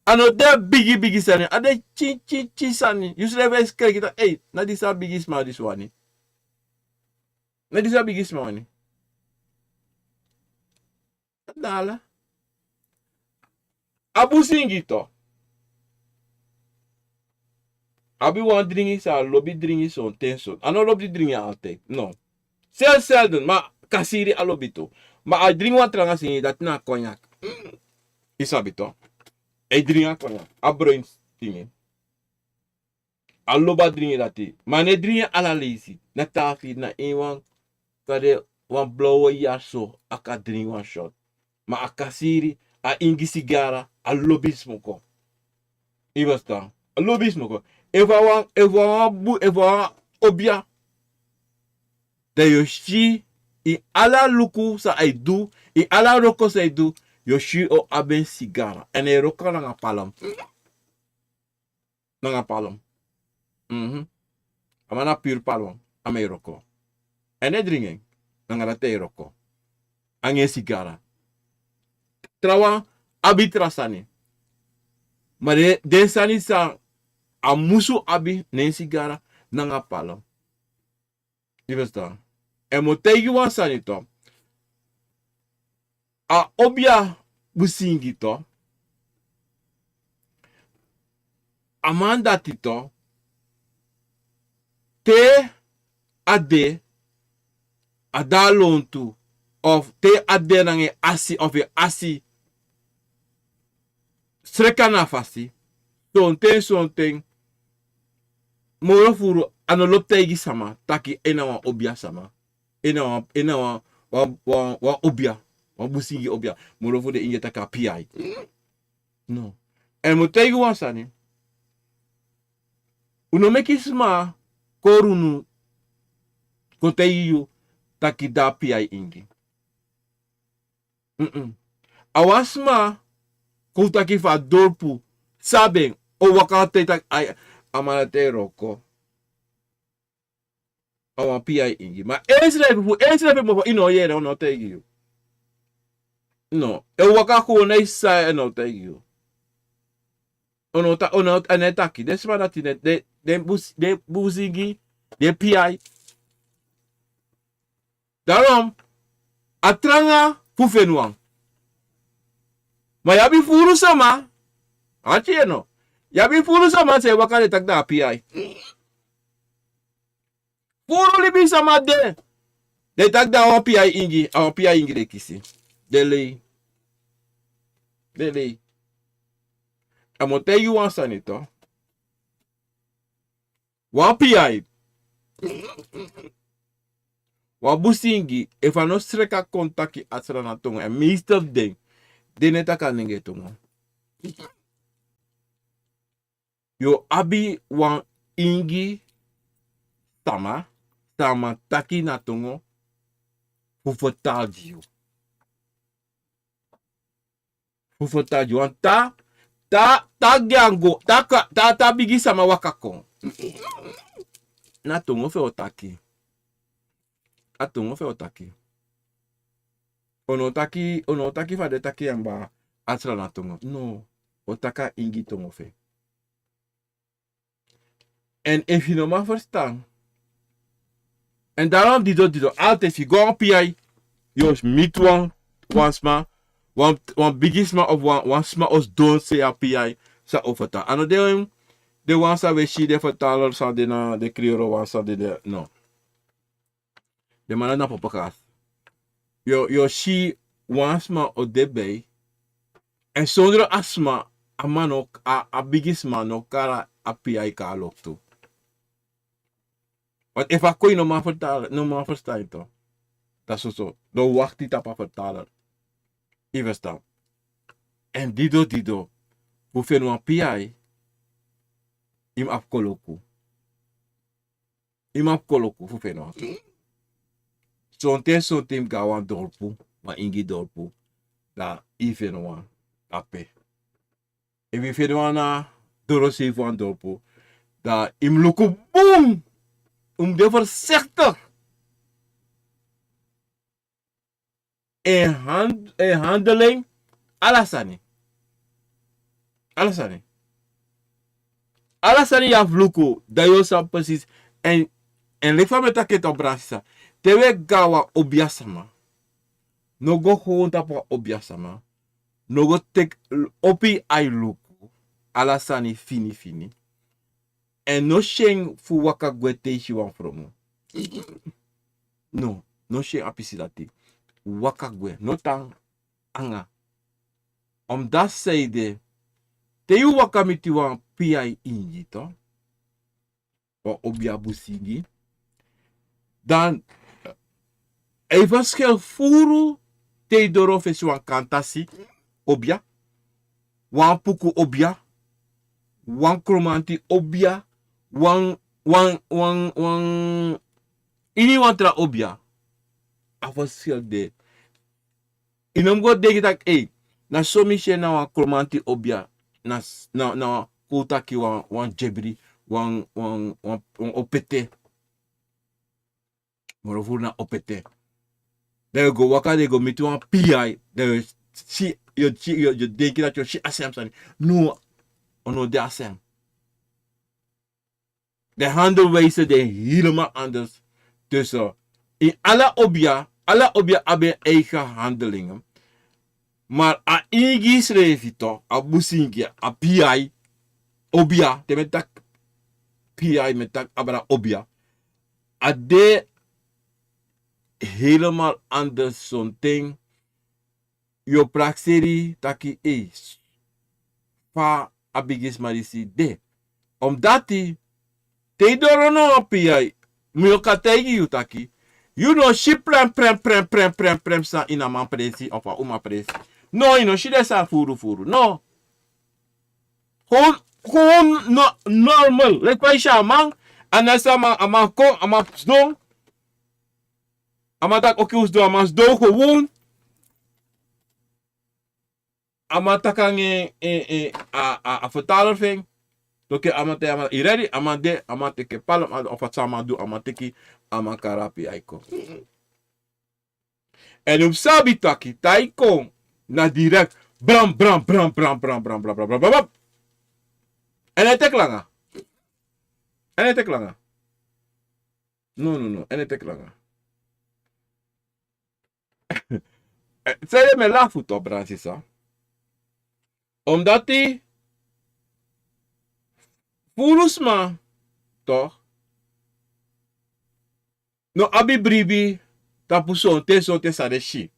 a no de bigi bigi sani, a de tin tin tin sani. Yu srefi e skreki taki, ei, na disi a bigi sma disi wani. Na disi a bigi sma wani. Dala. A busingi tu. Abi wan dringi san a lobi dringi sonten son. A no lobi dringi altijd. No. Sel selden, ma kasiri a lobi tu. Ma a dringi wan tranga singi, dati na cognac. I sabi tu. A e dringi a cognac. A bruin singi. A lobi a dringi dati. Ma a no e dringi ala leisi. Na tafi, na ini wan, kande wan blawe yari so, a kan dringi wan shot. Ma a kasiri, a ingi sigara, a lobi smoko. I ferstan? A lobi smoko. Efu a wan, efu a wan bu, efu a wan obia, dan yu o si, ini ala luku san a e du, ini ala wroko san a e du, yu o si a o abi en sigara. Èn a e wroko nanga palm. Nanga palm. Mhm. A man na puru palm. A man e wroko. Èn a e dringi en. Nanga dati a e wroko. Anga en sigara. Trawan abi tra sani. Ma den, den sani san a musu abi, na en sigara nanga palm. I ferstan? Èn mi o taigi wan sani tu. A obia busingi tu. A man dati tu. Te a de, a de na lontu. Of te a de nanga en asi, of en asi sreka na fasi. Sonten sonten, moro furu, a no lobi taigi sama taki en na wan obia sama. En na wan, en na wan, wan, wan, wan obia. Wan busingi obia. Moro furu den ingi taki a P I. No. Èn mi o taigi wan sani. Un no meki sma kori unu kon taigi yu taki da a P I ingi. Mm-mm. A wan sma kon taki fu a dorpu, sabi en, o waka te taki, ai, a man dati e wroko. A wan P I ingi. Ma ensrefi, fu ensrefi mofo, i no o yere, a no o taigi yu. No, e waka kon na i sai, a no o taigi yu. A no o ta, a no o ta, a no e taki. Den sma dati, den, den, den bus, den busingi, den P I. Daarom, a tranga fu feni wan. Ma yu abi furu sama, ati yu no. Yu abi furu sama san e waka den taki na a P I. Furu libisama de. Den taki na wan P I ingi, a wan P I ingi den kisi. Den lei. Den lei. A mi o taigi wan sani tu. Wan P I. Wan busingi, efu a no sreka kon taki a Sranan tongo, èn meeste fu den, den no e taki a nengre tongo. Yu o abi wan ingi sama, san a man taki na tongo, fu fertaal gi yu. Fu fertaal gi yu. Want ta, ta, ta gyango, ta ka, ta, ta bigi sama waka kon. Na tongo fu en o taki. A tongo fu en o taki. A no o taki, a no o taki fa den taki en kaba a Sranan tongo. No. A o taki a ingi tongo fu en. Èn efu yu no man ferstan, En daarom dido dido altijd fu go a piai, yu o miti wan, wan sma, wan, wan bigi sma of wan, wan sma o sidon sei a piai, san o fertali. A no de, den wan san we si den fertaler san de na den krioro wan san de de, no. Den man na papagas. Yu o, yu o si wan sma o de bij. En sondro a sma, a man no, a, a bigi sma no kari a piai kon a loktu. Want efu a kon yu no man fertali, no man ferstan yu toch. Dati soso, dan wakti tapu a fertaler. Yu ferstan. En dido dido, fu feni wan piai, yu mus abi koloku. Yu mus abi koloku fu feni wan. Sonten, sonten yu mus go na wan dorpu, wan ingi dorpu, dan yu feni wan dape. Efu yu feni wan na dorosei fu wan dorpu, dan yu mus luku bun. Yu mus de voorzichtig. En hand-, en handeling, ala sani. Ala sani. Ala sani yu abi fu luku, dan yu o sabi precies. En, en leki fa mi e taki en toch, brada, sisa. Te wi e go na wan obia sama, no go gewoon tapu wan obia sama. No go teki, opo yu ai luku ala sani fini fini. En no si en fu waka gwe te yu si wan fromu. No, no si en a pisi dati. Waka gwe, no tan anga. Omdat zij de, te yu waka miti wan piai ingi toch, wan obia busi ingi. Dan, a e verschil furu te yu doro fesi wan kantasi obia, wan puku obia, wan kromanti obia, wan, wan, wan, wan, ini wan tra obia. A verschil de. Yu no mus go denki taki, ei, na so mi si en na wan kromanti obia, na s-, na, na wan kon taki wan, wan debri, wan, wan, wan, wan opete. Moro furu na opete. Dan yu go waka, dan yu go miti wan piai, dan yu si, yu si, yu, yu denki dati yu si a sem sani. No, a no de a sem. De handelwijze de helemaal anders. Dus, eh, in ala obia, ala obia abi en eigen handelingen. Maar a ingi srefi toch, a busi ingi, a piai, obia, te mi e taki piai, mi e taki abra obia. A de helemaal anders sonten. Yu o prakseri taki, ei, fa a bigisma disi de. Omdati, te yu doro na wan piai, mi o kan taigi yu taki, yu no si prem, prem, prem, prem, prem, prem san ini a man presi of a uma presi. No, yu no si den sani furu, furu. No. Gewoon, gewoon no-, normal. Leki fa yu si a man, a na san a man, a man kon, a man sidon. A man taki, oké, un sidon, a man sidon gewoon. A man taki anga en, en, en, a, a, a vertaler fu en. Toki a man taki, a man, yu ready? A man de, a man teki palm, a, of wat san a man du, a man teki, a man kari a piai kon. En un sabi taki, te a kon, na direct, bram, bram, bram. En a no e teki langa. A no e teki langa. No, no, no, a no e teki langa. Eh, sanede mi e lafu toch, brada, sisa. Omdati furu sma toch no abi bribi tapu sonten, sonten san den si.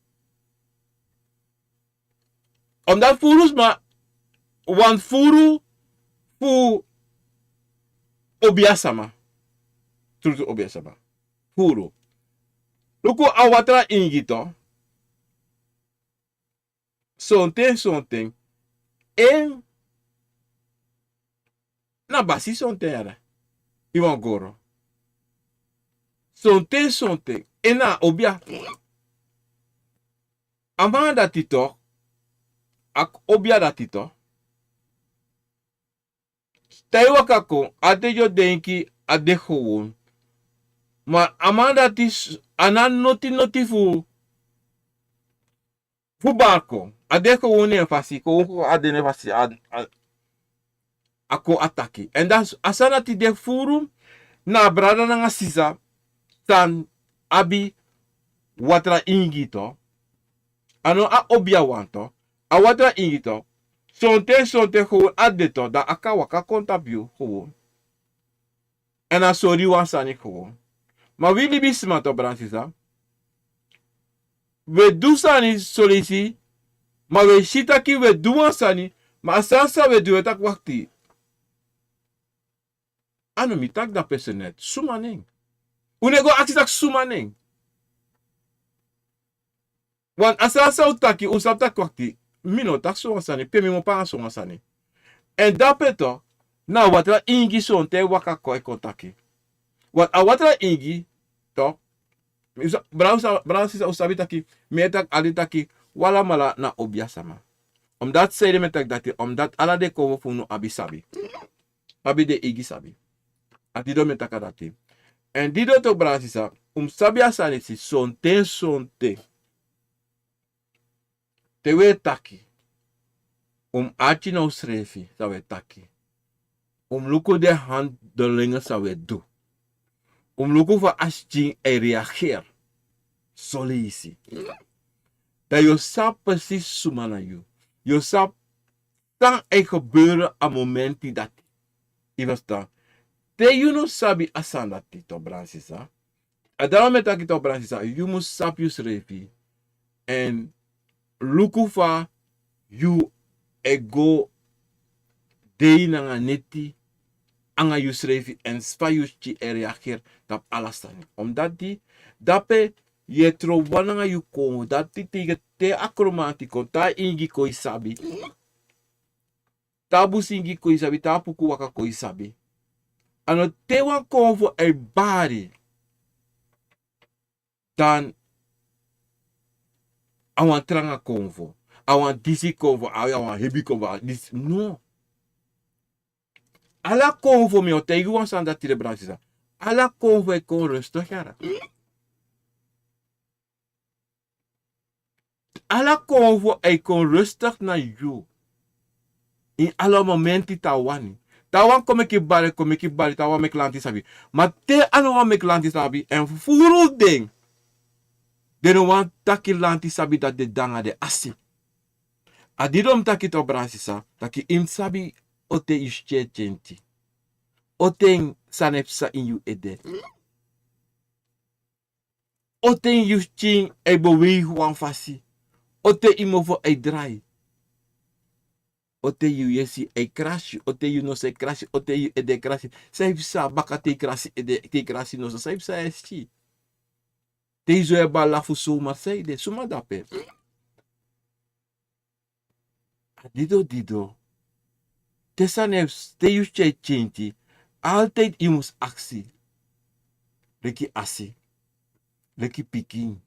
Omdati furu sma wani furu fu obiasama. Trutu obiasama. Furu. Luku a watra ingi toch. Sonten, sonten. En na basi sonten yara. Yu wani goro. Sonten, sonten. En na obia. A man dati toch. A k-, obia dati toch. Te yu waka kon, a de yu o denki, a de gewoon. Ma a man dati s-, a na noti noti fu, fu bari kon. A de gewoon na en fasi, gewoon kon a de na en fasi, a, a, a kon a taki. En dan s-, a sani dati de furu, na a brada nanga sisa, san abi watra ingi to. A no a obia wan to. A watra ingi to. Sonten sonten gewoon a de to, dan a kan waka kon tapu yu gewoon. Èn a sori wan sani gewoon. Ma wi libisma to, brada sisa, wi e du sani soleisi, ma wi e si taki wi e du wan sani, ma a sani san wi e du, wi e taki wakti. A no mi taki dape senet, suma nen? Un no e go aksi taki suma nen. Wan a sani san un taki, un sabi taki wakti, mi no taki sowan sani, pe mi mu panga sowan sani. Èn dape to, na a watra ingi sonten e waka kon e kon taki. Wan a watra ingi to, mi sa-, brada sa-, brada sisa, un sabi taki mi e taki ali taki, wi alamala na obia sama. Omdati, sanede mi e taki dati, omdati ala den konfo fu unu abi sabi. Abi den eigi sabi. A didon mi e taki a dati. Èn didon tu, brada sisa, un mus sabi a sani disi sonten sonten. Te wi e taki, un mus arki na unsrefi san wi e taki. Un mus luku den handelingi san wi e du. Un mus luku fa a skin e reageri. Soleisi, dan yu o sabi presis suma na yu. Yu o sabi san e gebere a momenti dati. Yu ferstan? Te yu no sabi a sani dati, to, brada sisa, a dati mi e taki, to, brada sisa, yu mus sabi yusrefi. Èn luku fa yu e go dei nanga neti anga yusrefi, èn fa yu skin e reageri tapu ala sani. Omdati dape yu e tron wan nanga yu konfo. Dati teigen te a kromanti kon, te a ingi kon, yu sabi. Te a busingi kon, yu sabi. Te a puku waka kon, yu sabi. A no te wan konfo e bari, dan a wan tranga konfo, a wan disi konfo, a wan hebi konfo, a disi, no. Ala konfo, mi o taigi wan sani dati, brada sisa. Ala konfo e kon rustig, yara. Ala konfo e kon rustig na yu. Ini ala momenti. Taawan, taawan kon meki bari, kon meki bari, taawan meki lanti sabi. Ma te a no wani meki lanti sabi, èn furu den, den no wani taki lanti sabi dati den de nanga den asi. A didon mi taki, to, brada sisa, taki yu mus sabi on ten yu skin e kenki. On ten sani e psa ini yu ede. On ten yu skin e beweigi wan fasi. On ten yu mofo e drai. On ten yu yesi e krasi. On ten yu noso e krasi. On ten yu ede e krasi. San e psa baka te yu krasi ede, te yu krasi noso? San e psa? Yu e si te yu so e bala fu somar, san e de? Suma dape? A didon didon. Te sani e, te yu skin e kenki, altijd yu mus aksi. Leki asi, leki pikin.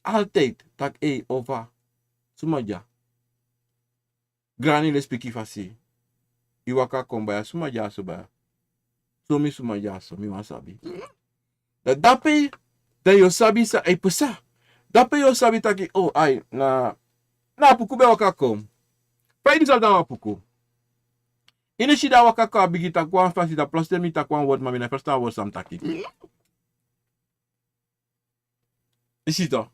Altijd taki: ei, ova, suma dya? Grani, lespeki fasi. Yu waka kon baya, suma dya so baya? Son mi suma dyaso, mi wani sabi. Dan dape, dan yu o sabi san e psa. Dape yu o sabi taki, o, ai, na, na a puku ben waka kon. Fa yu sabi na a puku? Yu no si dan a waka kon, a bigin taki wan fasi, dan plotseling mi taki wan word, ma mi no e ferstan a word san mi taki. Yu si to.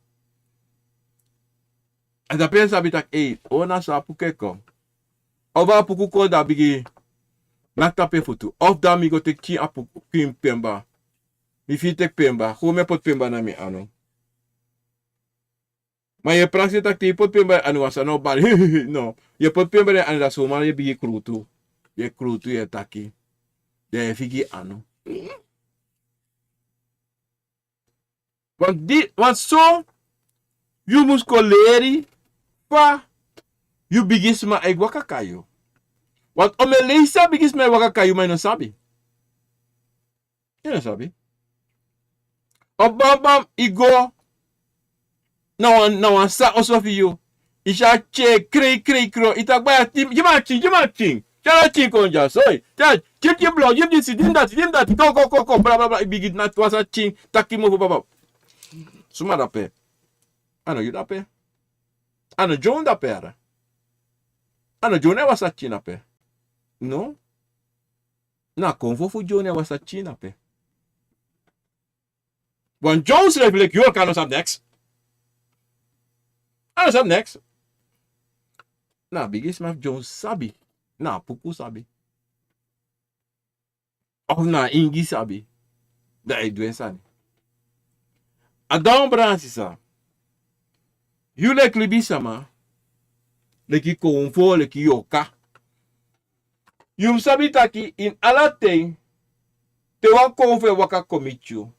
A dape yu e sabi taki, ei, o, na so a puku e kon. Of a puku kon, dan a bigin naki tapu en futu. Of dan mi go teki a puku, kin pemba. Mi firi teki pemba. Kon mi e poti pemba na mi anu. Ma yu e prakseri taki te yu poti pemba na yu anu, wan sani o bari. No. Yu e poti pemba na yu anu, dan somar yu e bigin krutu. Yu e krutu, yu e taki. Dan yu e figi anu. Want di, want so yu mus kon leri fa yu bigisma e waka kon na yu. Want omeni leisi a bigisma e waka kon na yu, ma yu no sabi. Yu no sabi. Of bambam yu go na wan, na wan sa oso fu yu. Yu si a tye krei, krei, krei. Yu taki: baya, gi mi a tyen, gi mi a tyen. Tyari a tyen kon dya so. Tyari, gi mi, gi mi blo, gi mi disi, gi mi dati, gi mi dati. Kon, kon, kon, kon, bla, bla, bla. Yu bigin naki wan sa tyen, taki mofo, baba. Suma dape? A no yu dape. A no John dape, ara. A no John e wasi a tyen dape. No. Na a konfo fu John e wasi a tyen dape. Wan Jones leki yu kan no sabi neks. A no sabi neks. Na bigisma fu Jones sabi. Na puku sabi. Of na ingi sabi. Dan e du en sani. A dan, brada nanga sisa. Yu leki libisama, leki konfo, leki yorka, yu mus sabi taki ini ala ten, te wan konfo e waka kon miti yu.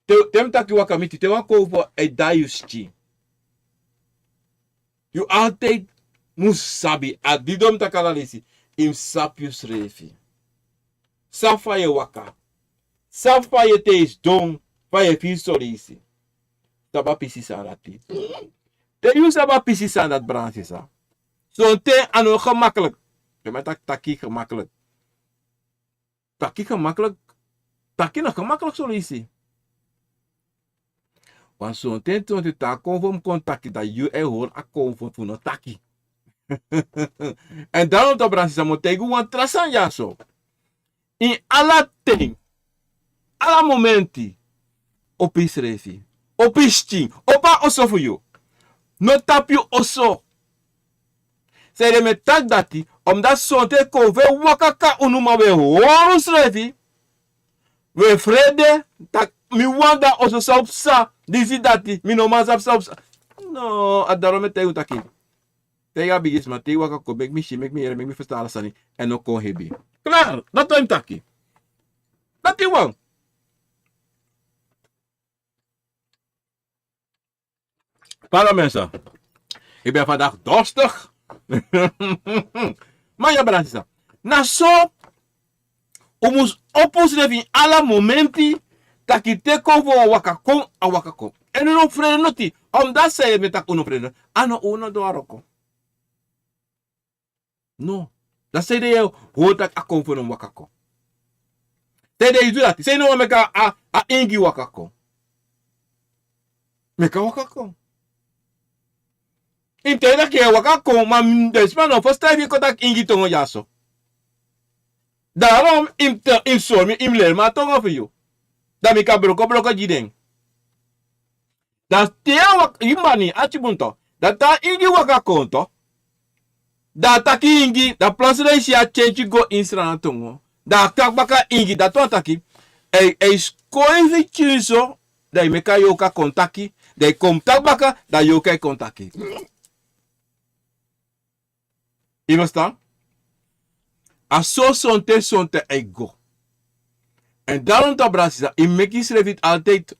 Te, te mi taki waka miti, te wan konfo e daai yu skin, yu altijd mus sabi, a didon mi taki ala leisi, yu mus sabi yusrefi. Sabi fa yu e waka. Sabi fa yu e tei sidon, fa yu e firi son leisi. Sabi a pisi sani dati. Te yu sabi a pisi sani dati, brada nanga sisa. Sonten a no gemakkelijk. Te mi e taki taki gemakkelijk. Taki gemakkelijk. Taki no gemakkelijk son leisi. Want sonten, sonten te a konfo mus kon taki, dan yu e hori a konfo fu no taki. En daarom toch, brada nanga sisa, mi o taigi wan tra sani dyaso. Ini ala ten, ala momenti, opo yusrefi, opo yu skin, opo a oso fu yu. No tapu yu oso. Sanede mi e taki dati, omdat sonten konfo e waka kon na unu, ma wi e hori unsrefi. Wi e frede, taki mi wani de na oso, san o psa, disi dati, mi no man sabi san o psa. No, a daarom mi e taigi un taki, te yu a bigisma, te yu waka kon, meki mi si, meki mi yere, meki mi ferstan ala sani, èn no kon hebi. Klaar, dati wan mi taki. Dati wan. Para mensen. Ik ben vandaag dorstig. Ma ya, brada nanga sisa. Na so un mus opo unsrefi ini ala momenti, taki te konfo wani waka kon, a waka kon. Èn un no frede noti. Omdat sanede mi e taki un no frede noti. A no un no du a wroko. No. Dan sanede yu e hori taki a konfo no waka kon? Sanede yu du dati? Sanede yu no wani meki a, a, a ingi waka kon? Meki a waka kon. Yu mus taigi taki yu e waka kon, ma den sma no o ferstan efu yu kon taki ingi tongo dyaso. Daarom yu mus te, yu mus sori mi, yu mus leri mi a tongo fu yu. Dan mi kan broko broko gi den. Dan te a waka, yu mani, arki bun tu. Dan te a ingi waka kon tu. Dan a taki ingi, dan plotseling yu si a kenki go ini Sranan tongo. Dan a taki baka ingi, dati wani taki, a e, a e skoifi pikinso, dan yu meki a yorka kon taki, dan yu kon taki baka, dan yorka e kon taki. Yu ferstan? A so sonten sonten a e go. Èn daarom toch, brada nanga sisa, yu meki yusrefi altijd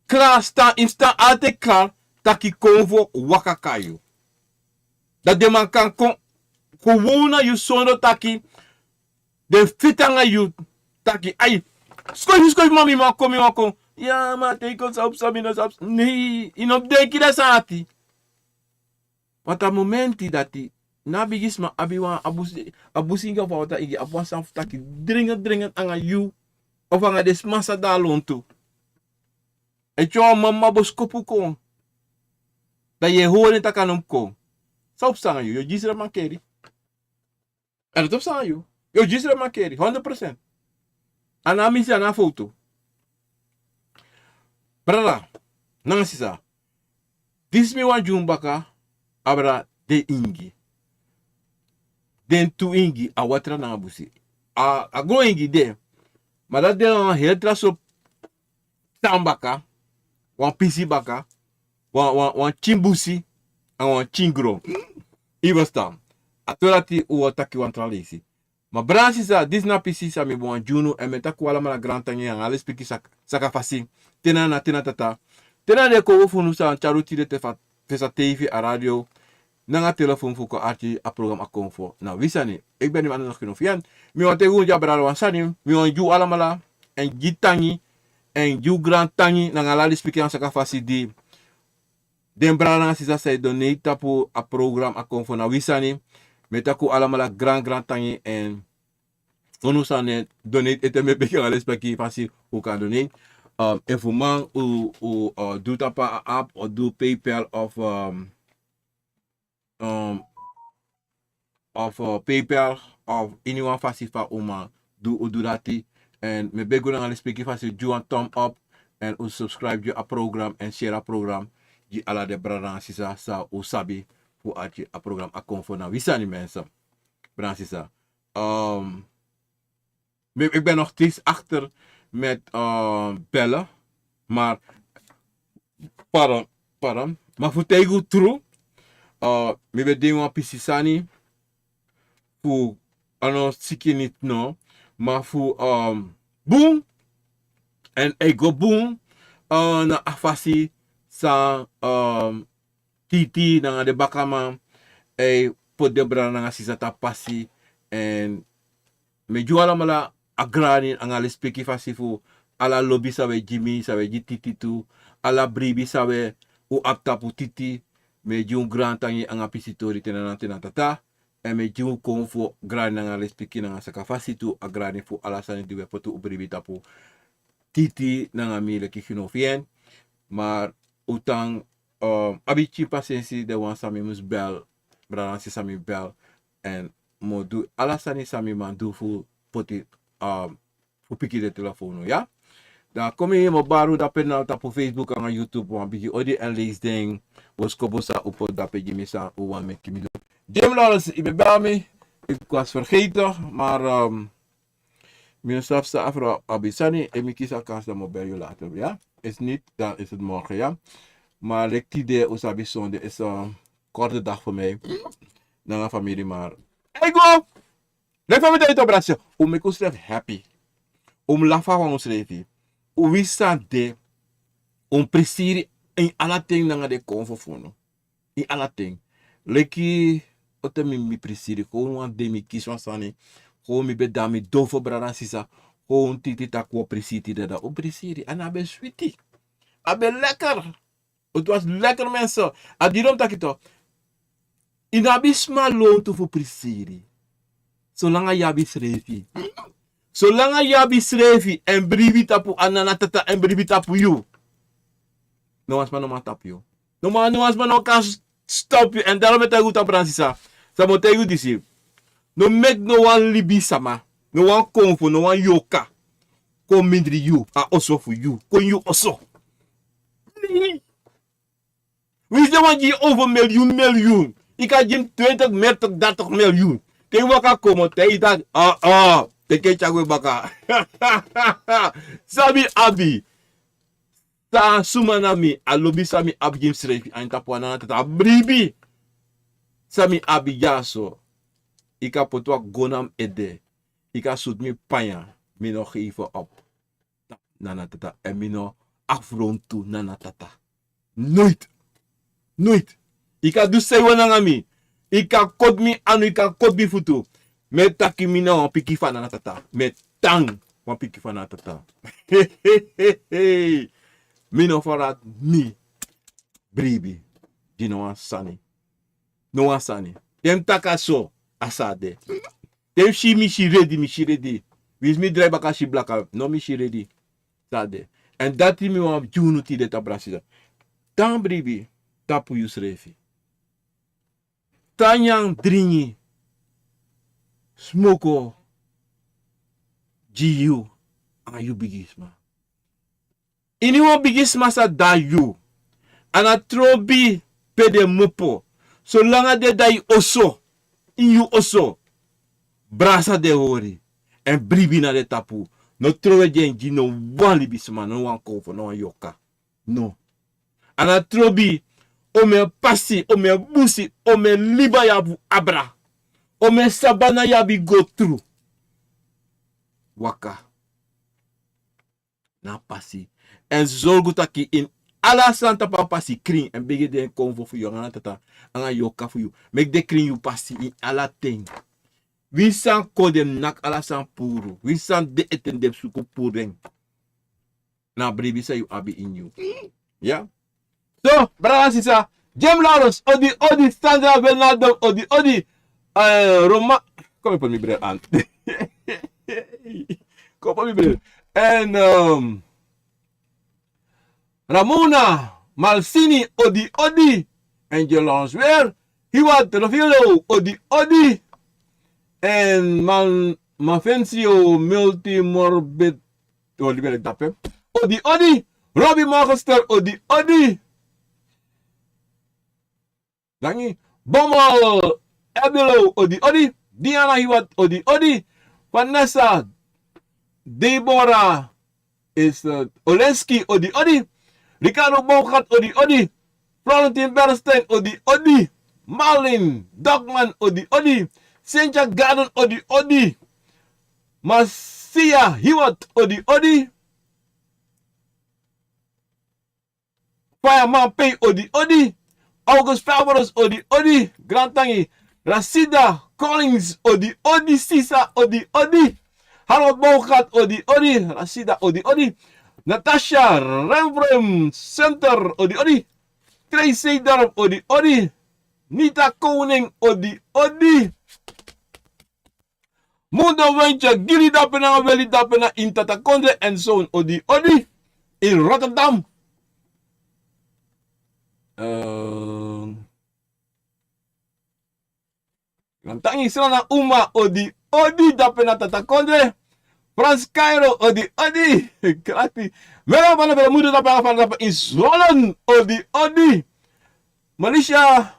klaar staan, yu mus staan altijd klaar, taki konfo waka kon na yu. Dan den man kan kon, kon wownu na yu sondro taki den feti nanga yu, taki, ai, skoifi, skoifi, ma mi wani kon, mi wani kon. Ya, ma te yu kon, san o psa, mi no sabi. Nee, yu no mus denki den sani dati. Want a momenti dati, na a bigisma abi wan, a busi, a busi ingi of a watra ingi abi wan sani fu taki dringend, dringend nanga yu, of nanga den sma san de na lontu. Efu wan mama boskopu kon, dan yu e hori en taki a no mus kon. San o psa nanga yu? Yu o gi srefi mankeri. A dati o psa nanga yu. Yu o gi srefi mankeri, honderd procent. A no a misi, a no a fowtu. Brada nanga sisa, disi mi wan dyun baka, abra den ingi. Den tu ingi, a watra nanga busi. A, a gron ingi de. Ma dati de na wan heri tra sortu tan baka, wan pisi baka, wan, wan, wan pikin busi, nanga wan pikin gron. Yu ferstan? A tori dati un o taki wan tra leisi. Ma brada nanga sisa, disi na a pisi san mi ben wani gi unu, èn mi e taki un alamala grantangi nanga a lespeki sak-, saka fasi. Te na ana, te na tata. Te na den konfo fu unu san tyari un tide te fa-, fesa tei fu a radio nanga telefon fu kon arki a program Akomfo na wi sani. Eki ben di mi anda noki no fiyan. Mi wani taigi un dya brada wan sani. Mi wani gi un alamala en gi tangi, en gi un grantangi nanga ala lespeki nanga saka fasi di den brada nanga sisa san e donate tapu a program Akomfo na wi sani. Mi e taki un alamala gran, grantangi, èn unu san e donate ete, mi e begi nanga lespeki fasi un kan donate. Um, efu un man, un, un, uh, du tapu a app, of du PayPal, of, um, um, of, uh, PayPal, of iniwan fasi fa un man du, un du dati. En mi e begi un nanga lespeki fasi gi wan thumb up. En un subscribe gi a program en share a program gi ala den brada nanga sisa san un sabi fu arki a program a Konfo na wi sani mensen. Brada nanga sisa. Ehm, mi, ik ben nog steeds achter met, ehm, bellen. Maar, pardon, pardon. Maar fu taigi un tru, eh, mi ben de wan pisi sani fu, a no siki niti no, ma fu, ehm, bun. En a e go bun, eh, na a fasi san, ehm, Titi nanga den bakaman e poti den brada nanga sisa tapu pasi. En mi e gi un alamala a grani nanga lespeki fasi fu ala lobi san un e gi mi, san un e gi Titi tu, ala bribi san un abi tapu Titi. Mi e gi un grantangi nanga pisitori te na Tata. En mi e gi un Konfo grani nanga lespeki nanga saka fasi tu a grani fu ala sani di un e poti un bribi tapu Titi nanga mi leki Gino fi en. Maar un tan, um, abi pikin pasensi, den wan san mi mus bel, brada nanga sisa san mi bel. En mi o du ala sani san mi man du fu poti, um, fu piki den telefon, ya. Dan kon mi, mi o bari un dape na tapu Facebook nanga YouTube, wan bigi odi en leisi den boskopu san un poti dape gi mi san un wani meki mi du. Jim Lawrence, i ben bel mi, ik was vergeten, maar, um, mi no sabi san a frow abi sani, efu mi kisi a kans dan mi o bel yu later, ya. Is niet, dan is het morgen, ya. Maar leki tide un sabi sonde is, eh, korte dag voor mij. Nanga famiri maar. Hey go! Leki fa mi taigi yu, brada, un meki unsrefi happy. Un lafu wan unsrefi. Un wini san de, un prisiri ini ala ten nanga den Konfo fu unu. Ini ala ten. Leki, o ten mi, mi prisiri. Kon wan dei mi kisi wan sani. Kon mi ben de na mi dofo, brada nanga sisa. Kon Titi taki un o prisiri, dada. Un prisiri. A no ben switi. A ben lekker. Het was lekker, mensen. A didon taki toch. I no abi sma lontu fu prisiri. Solanga yu abi srefi. Solanga yu abi srefi, en bribi tapu a Nana Tata, en bribi tapu yu. No wan sma no man tapu yu. No man, no wan sma no kan s-, stop yu. En daarom mi e taigi un, brada nanga sisa. San mi o taigi un disi. No meki no wan libisma, no wan Konfo, no wan yorka kon mindri yu, a oso fu yu. Kon yu oso. Winsi den wan gi yu over miljoen, miljoen. I kan gi mi twintig, dertig, dertig miljoen. Te yu waka komoto, te yu taki, ah, ah, teki en tyari gwe baka. San mi abi. San suma na mi, a lobi san mi abi gi misrefi, a ini tapu a Nana Tata, a bribi san mi abi dyaso. I kan poti wan gun na mi ede. I kan sutu mi panya. Mi no geef op. Nana Tata, en mi no afrontu Nana Tata. Nooit. Nooit. I kan du san yu wani nanga mi. I kan koti mi anu, i kan koti mi futu. Mi e taki mi na wan pikin fu Nana Tata. Mi e tan wan pikin fu Nana Tata. Mi no ferlati mi bribi gi no wan sani. No wan sani. Te mi taki a so, a so a de. Te mi si, mi si redi, mi si redi. Winsi mi drai baka si blaka, no, mi si redi. So a de. En dati mi wani gi unu tide, brada nanga sisa. Tan bribi tapu yusrefi. Tan nyan, dringi, smoko gi yu anga yu bigisma. Ini wan bigisma sa de na yu, a no trobi pe den mupu. Solanga den de na yu oso, ini yu oso, brasa den hori, en bribi na den tapu. No trowe gi en gi no wan libisma, no wan Konfo, no wan yorka. No. A no trobi, omeni pasi, omeni busi, omeni liba yu abi fu abra, omeni sabana yu abi go tru. Waka na pasi. En sorgu taki ini ala sani tapu a pasi krin, en begi den Konfo fu yu anga Nana Tata, anga yorka fu yu. Meki den krin yu pasi ini ala ten. Winsi san kon, den naki ala sani puru. Winsi san de ete, den suku puru den. Na bribi san yu abi ini yu. Ya. So, brada nanga sisa, Jim Lawrence, odi odi, Sandra Bernardo, odi odi. Eh, Roma, kon mi poti mi bril aan. Kon poti mi bril. En, ehm, Ramona Malsini, odi odi. En Jim Lawrence weer. Hiwa Teofilo, odi odi. En man, Mafensio Multimorbid, o libere dape, odi odi. Robi Morgenster, odi odi. Dangi. Bomo Ebilo, odi odi. Diana Hiwat, odi odi. Vanessa Deborah is, eh, Olenski, odi odi. Ricardo Bougat, odi odi. Florentin Bernstein, odi odi. Marlin Dogman, odi odi. Cynthia Garden, odi odi. Marcia Hiwat, odi odi. Fireman Pay, odi odi. August Fabros, odi odi. Grantangi. Rasida Collins, odi odi. Sisa, odi odi. Harold Bougat, odi odi. Rasida, odi odi. Natasha Renfrem Center, odi odi. Tracy Dorp, odi odi. Nita Koning, odi odi. Mundo Wentje, Gili dape na, Weli dape na, in Tata Kondre en zoon, odi odi. In Rotterdam. Eh, Grantangi Srana Uma, odi odi dape na Tata Kondre. Frans Cairo, odi odi. Krati. Mera mana bere mundo dape na, fana dape in Zwolle, odi odi. Malaysia.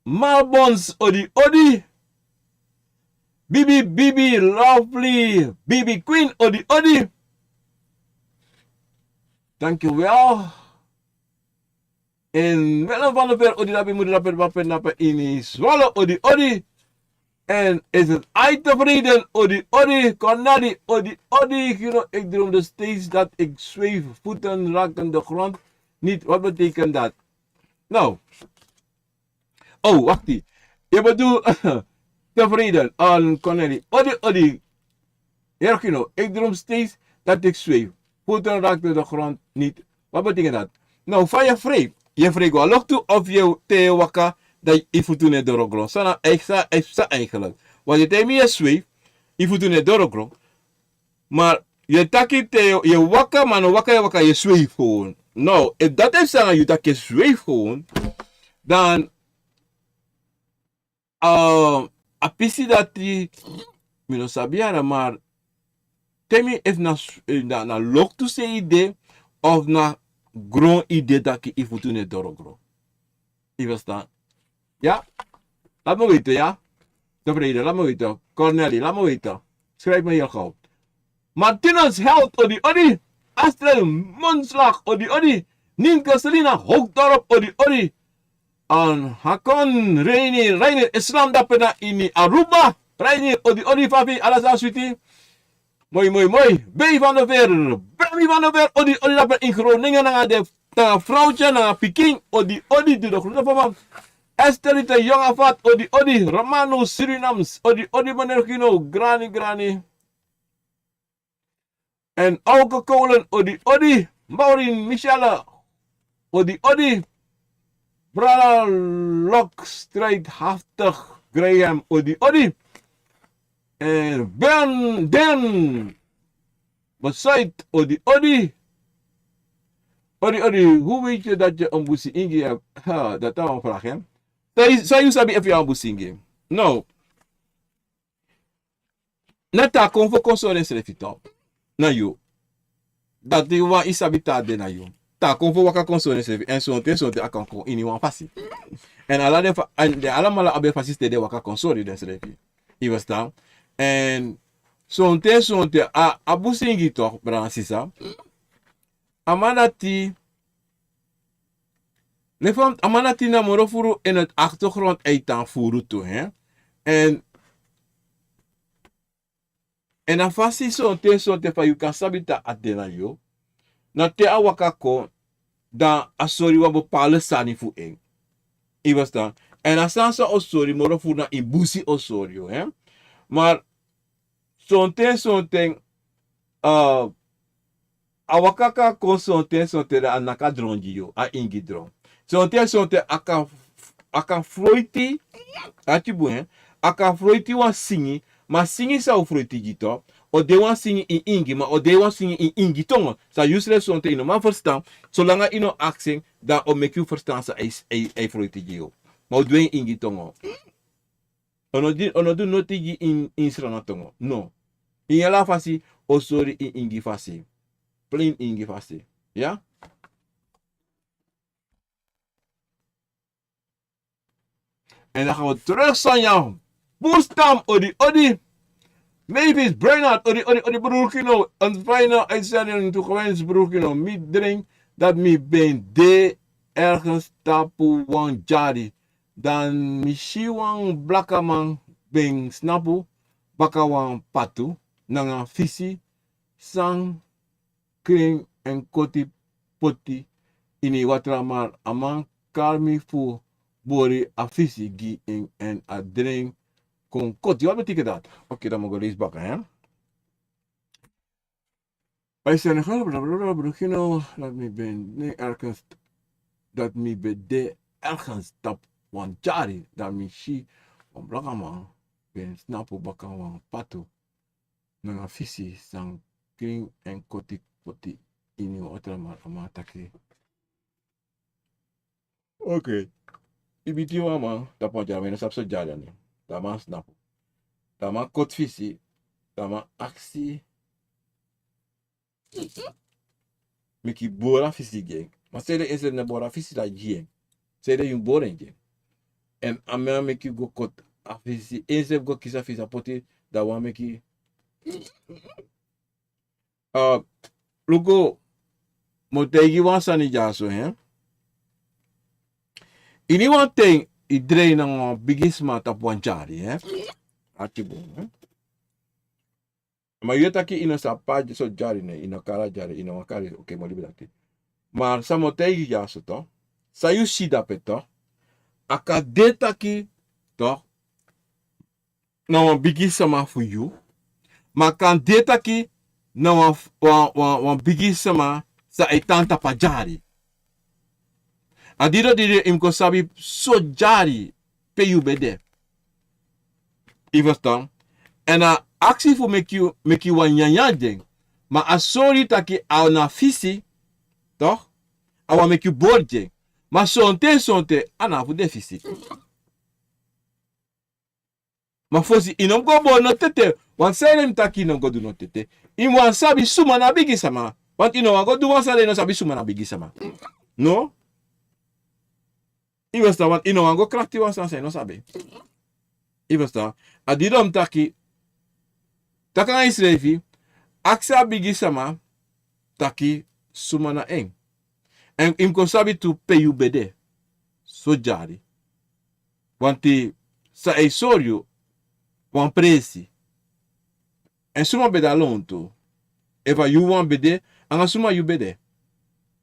Malbons, odi odi. Bibi, Bibi Lovely, Bibi Queen, odi odi. Dankjewel. En Willem van der Ver, odi dape, mundo dape, dape na pe ini Zwolle, odi odi. En is het ai tevreden, odi odi. Corneli, odi odi. You know, ik droom dus steeds dat ik zweef, voeten raken de grond niet. Wat betekent dat? Nou, oh, wacht hier. Je bedoelt tevreden, aan Cornelie. Odi, odi. Heer Gino, ik droom steeds dat ik zweef. Voeten raakten de grond niet. Wat betekent dat? Nou, van je vrij. Je vrij go lucht toe of je te waka dat je voeten in de grond. Sana, ik sa, ik sa eigenlijk. Want je tegen je zweef, je voeten in de grond. Maar je taki te, je waka, maar no waka, je waka, je zweef gewoon. Nou, if dat is sana, je taki je zweef gewoon, dan, eh, a pisi dati, mi no sabi yara, maar te mi efu na, eh, na, na loktu se yu de, of na gron yu de taki yu futu no e doro gron. Yu verstaan? Ja? Laat me weten, ja? Tevreden, laat me weten. Cornelie, laat me weten. Schrijf me heel gauw. Martinus Held, odi odi. Astrid Monslag, odi odi. Nienke Selina Hoogdorp, odi odi. En Hakon Reini, Reini Islam dape na ini Aruba. Reini, odi odi, fafi, ala sani switi. Moi, moi, moi. Bei van der Veer, Brami van der Veer, odi odi dape in Groningen nanga de, nanga vrouwtje, nanga pikin, odi odi, doe de groeten voor me. Esther de Jong Avat, odi odi. Romano Surinams, odi odi, meneer Gino, grani, grani. En Auke Kolen, odi odi. Maureen Michelle, odi odi. Brada Lok, strijdhaftig Graham, odi odi. En Ben Den Besuit, odi odi. Odi odi, hoe weet je dat je een boesie Ingi hebt? Ha, dat is een vraag, hè? San yu, san yu sabi efu yu a boesie Ingi? No. Na Takomfo kon sori ensrefi, toch? Na yu. Dati wan yu sabi taki a de na yu. Takomfo waka kon sori ensrefi. En sonten, sonten a kan kon ini wan fasi. En ala den fa-, en den alamala abi fasi san den waka kon sori densrefi. Yu verstaan? En sonten, sonten a, a boesie Ingi, toch, brada nanga sisa. A man dati, leki fa a man dati na moro furu in het achtergrond e tan furu tu, hè. En, en a fasi sonten, sonten fa yu kan sabi taki a de na yu. Na te a waka kon, dan a sori wan bepaalde sani fu en. Yu verstaan? En a sani san o sori, moro furu na ini busi o sori yu, hè. Maar sonten, sonten, eh, a waka kan kon sonten, sonten dan a naki a dron gi yu, a Ingi dron. Sonten, sonten a kan, a kan froiti, ati bun, hè? A kan froiti wan singi, ma singi san o froiti gi, toch, o de wan singi ini Ingi, ma o de wan singi ini Ingi tongo. San yu srefi sonten yu no man verstaan, solanga yu no aksi en, dan o meki yu verstaan san a e, a e, a e froiti gi yu. Ma o du en ini Ingi tongo. O no di, o no du noti gi in, in Sranan tongo. No. In heri fasi, o sori in Ingi fasi. Plain Ingi fasi. Ya? En dan gaan we terug, Sonja. Boerstam, odi, odi. Mavis, Bernard, odi, odi, odi, broer Kino. Een fijne uitzending toegewenst, broer Kino. Mi drink dat mi ben de ergens tapu wan jari. Dan mi si wan blakaman ben snapu baka wan patu nanga fisi san krin en koti poti ini watra, maar a man kari mi fu bori a fisi gi en en a dren kon koti. Wat betekent dat? Oké, dan mi go leisi baka, hè. Bij Senegal, blablabla, broer Kino, dat mi ben, nee, ergens, dat mi ben de ergens tap wan jari, dat mi si wan blakaman ben snapu baka wan patu nanga fisi san krin en koti koti ini watra, maar a man taki. Oké. I biti wan man tapu wan jari, ma i no sabi so jari a nen. Da a man snapu. Da a man koti fisi. Da a man aksi meki bori a fisi gi en. Ma sanede en srefi no bori a fisi, da gi en. Sanede yu bori en gi en. En a man meki go koti a fisi. En srefi go kisi a fisi, a poti, da wan meki. Ah, luku, mi o taigi wan sani dyaso, hè. Ini wan ten i drei nanga wan bigisma tapu wan jari, hè. Ati bun, hè. Ma yu e taki i no sabi pe a so jari, ne, i no kari a jari, i no wani kari, oké, mi o libi dati. Ma san mi o taigi dyaso, toch, san yu si dape, toch, a kan de taki, toch, na wan bigisma fu yu, ma a kan de taki na wan, wan, wan, wan bigisma san e tan tapu a jari. A didon didon i mus kon sabi so jari pe yu ben de. I ferstan? En a aksi fu meki yu, meki wan nyanyan gi en. Ma a sori taki a na fisi, toch? A wani meki yu bori gi en. Ma sonten, sonten, a no abi fu de fisi. Ma fosi i no mus go bori no tete. Want sanede mi taki i no mus go du no tete? I mus wani sabi suma na bigisma. Want i no wani go du wan sani i no sabi suma na bigisma. No? I ferstan, want i no wani go krakti wan sani san i no sabi. I ferstan? A didon mi taki, taki nanga yusrefi, aksi a bigisma taki suma na en. En i mus kon sabi tu pe yu ben de so jari. Want san a e sori yu wan presi. En suma ben de a lontu. Efu a yu wan ben de, anga suma yu ben de.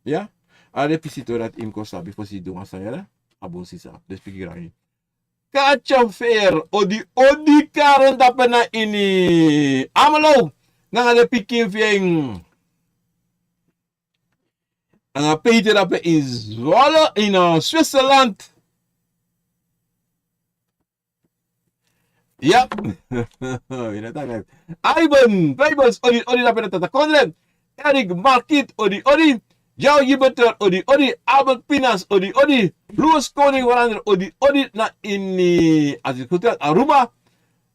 Ya? A de pisi tu dati i mus kon sabi fosi i du wan sani, ya. A bun sisa. Respeki grangi. Kacha Fer, odi, odi, Karen dape na ini Amelo. Nanga den pikin fi en. Nanga Peter dape in Zwolle, in, eh, Switzerland. Ya. Ina tanga. Ivan, Fabels, odi, odi, dape na Tata Kondre. Eric Markit, odi, odi. Joe Gilberter, odi, odi. Albert Pinas, odi, odi. Louis Koning Hollander, odi, odi. Na ini, als ik goed heb, Aruba.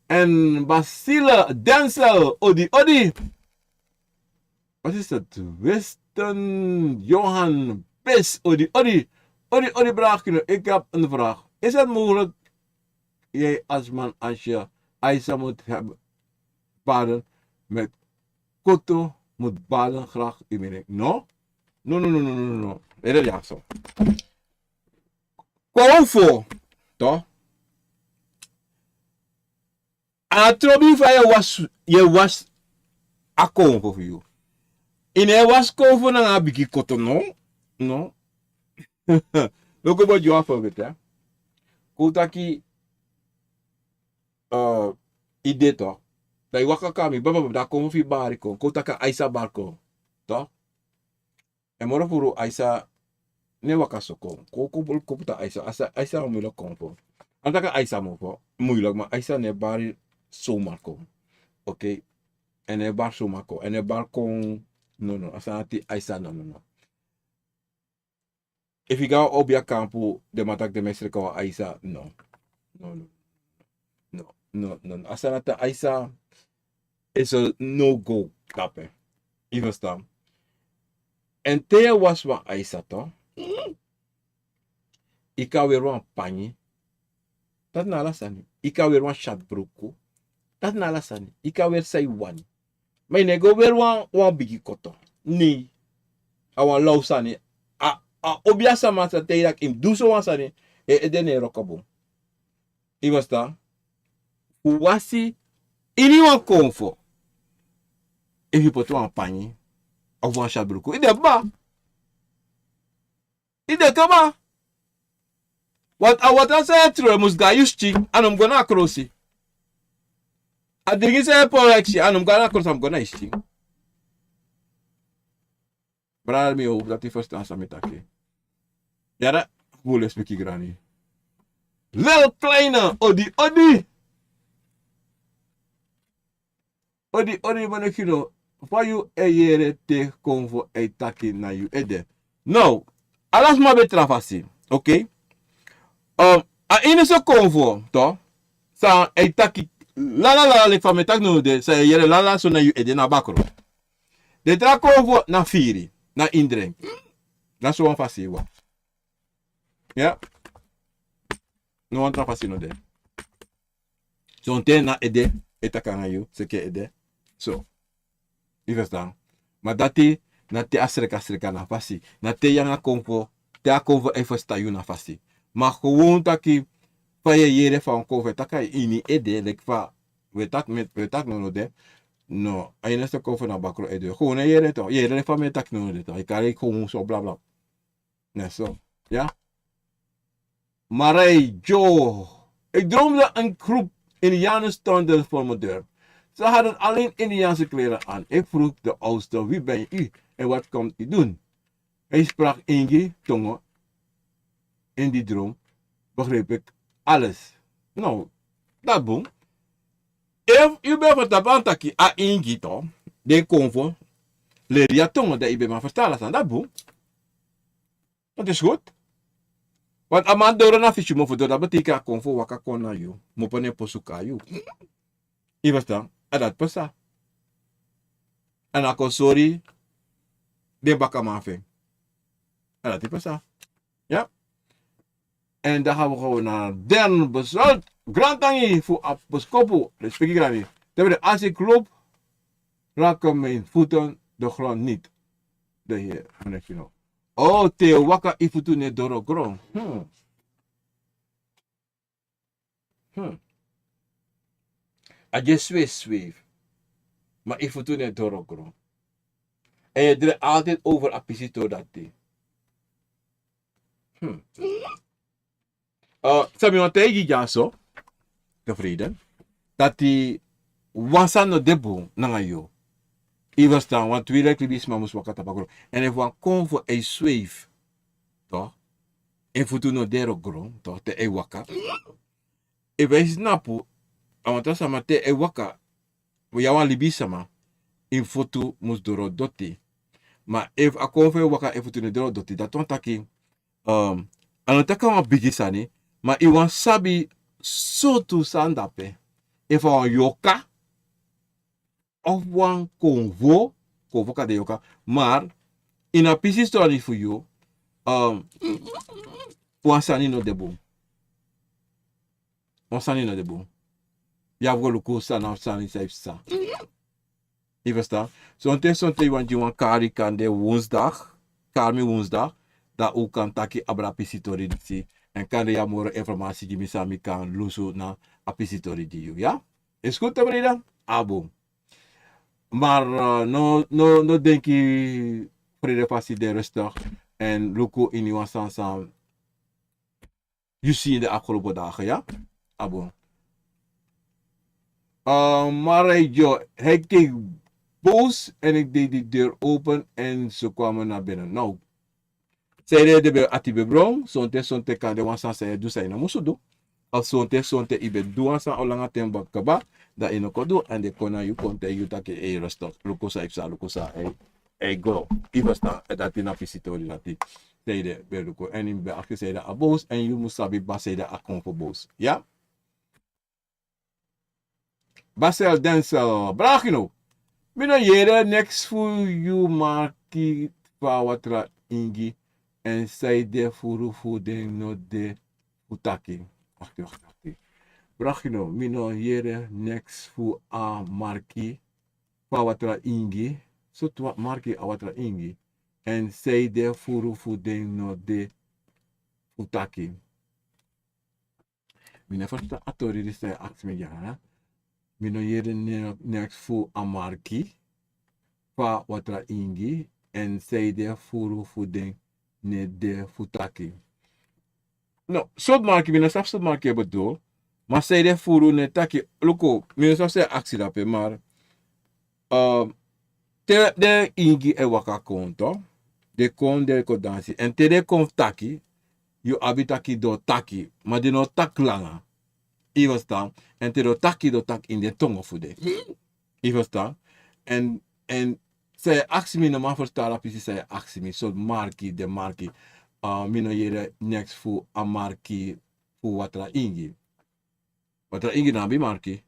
En Basile Denzel, odi, odi. Wat is het? Weston Johan Pes, odi, odi. Odi, odi, Braakino. Ik heb een vraag. Is het mogelijk jij als man, als je Aisa moet hebben, baden met koto, moet baden, graag uw mening? No? No, no, no, no, no, no, no. Ere ya so. Kon fu, toch? A trobi fa yu e wasi, yu e wasi a konfo fu yu. I no e wasi konfo nanga a bigi koto, no? No. Luku, bo, yu abi fu weti, hè. Kon taki, eh, i de, toch. Dan i waka kon a mi, baba, baba, dan a konfo fu yu bari kon. Kon taki a Aisa bari kon. Toch? En moro furu Aisa no e waka so kon. Kon, kon, kon, kon poti Aisa. Aisa, Aisa moeilijk kon fu. A no taki Aisa mofo moeilijk, ma Aisa no e bari zomaar kon. Oké. En no e bari zomaar kon. En no e bari kon. No, no. A sani dati Aisa, no, no, no. Efu i go a obiya kampu, den man taki den mesre kon a Aisa, no. No, no. No. No, no, no. A sani dati, a isa, is a no go dape. Yu ferstan? Èn te yu e wasi wan a isa tu, yu kan weri wan panyi. Dati na ala sani. Yu kan weri wan syatu bruku. Dati na ala sani. Yu kan weri san yu wani. Ma yu no e go weri wan, wan bigi koto. Nei. A wan law sani. A, a obiasma sa taigi yu taki yu mus du so wan sani. En ede no e wroko bun. Yu ferstan? Fu wasi ini wan konfo. Efu yu poti wan panyi. Of wan syatu bruku. Yu de kaba. Yu de kaba. Want a watra san yu e tron mus go na yu skin, a no mus go na a krosi. A dringi san yu e poti na yu skin, a no mus go na a krosi, a mus go na yu skin. Brada, mi e howpu dati yu ferstan san mi e taki. Yara, fu lespeki grani. Lil Kleine, odi, odi. Odi, odi, manekino, fa yu e yere te konfo e taki na yu ede? Now, ala sma ben tra fasi, okay? Um, a ini so konfo, to, san e taki, lala, lala, leki fa mi e taki now de, san e yere lala so na yu ede na bakru. Den tra konfo na firi, na indreng. Na so wan fasi wan. Ya. No wan tra fasi no de. Sonten na ede e taki nanga yu, seke ede. So. Yu ferstan? Ma dati na te a sreka sreka na fasi. Na te yu nanga konfo, te a konfo e ferstan yu na fasi. Ma gewoon taki fa yu e yere fa wan konfo e taki na ini ede, leki fa wi e taki, mi e taki now de. No, a ini so konfo na bakru ede. Gewoon e yere to, yere fa mi e taki now de to. Yu kan gewoon so bla bla. Net zo. Ja. Marijjo. Ik droomde een groep Indianen stonden voor mijn deur. Ze hadden alleen Indiaanse kleren aan. Ik vroeg de oudste: "Wie ben u en wat komt u doen?" Hij sprak Ingi tongo. In die droom begreep ik alles. Nou, dat boom. Efu yu ben fu tapu taki a Ingi to, den konfo, leri a tongo, dan yu ben man ferstan ala sani, dati bun. Dat is goed. Want a man doro na fisi mofo doro, dati betekent a konfo waka kon na yu. Mofo ne posu kon na yu. Yu ferstan? A dati pasa. Èn a kon sori den bakaman fu en. A dati pasa. Ya. En dan gaan we gewoon naar Den Besluit. Grantangi fu a boskopu. Respeki grani. Te we de asi klop, raken mijn voeten de grond niet. De Heer, manekino. Oh, te waka yu futu no e doro gron. Hmm. Hmm. A just zweef, zweef. Ma yu futu no e doro gron. En yu drijf altijd over a pisi tori dati. Hmm. Uh, san mi wani taigi yu dyaso, tevreden, dati wan sani no de bun nanga yu. Yu ferstan, want wi leki libisma mus waka tapu a gron. Èn efu wan konfo e zweef, toch? En futu no e doro gron, toch? Te a e waka. Efu a e snapu, a wan tra sama te a e waka, yu a wan libisma, en futu mus doro doti. Ma efu a konfo e waka, en futu no e doro doti, dati wani taki, um, a no taki a wan bigi sani, ma yu wani sabi sortu sani dape. Efu a wan yorka, of wan konfo, konfo kan de yorka, maar ini a pisi sitwasi fu yu, um, wan sani no de bun. Wan sani no de bun. Yu abi go luku san na sani san yu psa. Yu ferstan? Sonten, sonten yu wani gi wan kari, kande woensdag, kari mi woensdag, dan un kan taki abra a pisi tori disi. Èn kande yu abi moro informasi gi mi san mi kan lusu na a pisi tori gi yu, ya? Is goed, tevreden? A bun. Maar, eh, no, no, no denki frede fasi de rustig. Èn luku ini wan sani san yu si in de afgelopen dagen, ya? A bun. Eh, maar hij, joh, hij keek boos en ik deed die deur open en ze kwamen naar binnen. Nou, sanede den ben ati ben bron, sonten, sonten kande wan sani san yu e du san yu no musu du. Of sonten, sonten yu ben du wan sani a langa ten baka kaba, dan yu no kon du, èn den kon na yu kon taigi yu taki, ei, rustig, luku san yu psa, luku san, ei, ei, go. Yu ferstan, èn dati na pisi tori dati. Sanede ben luku, èn yu ben aksi sanede a boos, èn yu mus sabi baka sanede a kon fu boos. Ya? Basel Denzel, bragi no. Mi no yere neks fu yu marki fu a watra ingi, èn san e de furu fu den no de fu taki. Wakti, wakti, wakti. Bragi no, mi no yere neks fu a marki fu a watra ingi. Sortu marki a watra ingi, èn san e de furu fu den no de fu taki. Mi no e ferstan a tori disi san yu e aksi mi dya. Mi no yere ne- neks fu a marki fu a watra ingi, èn san e de furu fu den no de fu taki. No, sortu marki, mi no sabi sortu marki yu e bedoel. Ma san e de furu no e taki. Luku, mi no sabi san yu e aksi drape, maar, eh, te den ingi e waka kon, toch? Den kon, den kon dansi. Èn te den kon fu taki, yu abi taki den o taki, ma den no o taki langa. Yu e ferstan? Èn te den o taki, den o taki ini den tongo fu den. Yu e ferstan? Èn, èn san yu e aksi mi, no man ferstan ala pisi san yu e aksi mi. Sortu marki, den marki. Ah, mi no yere neks fu a marki fu watra ingi. Watra ingi no abi marki.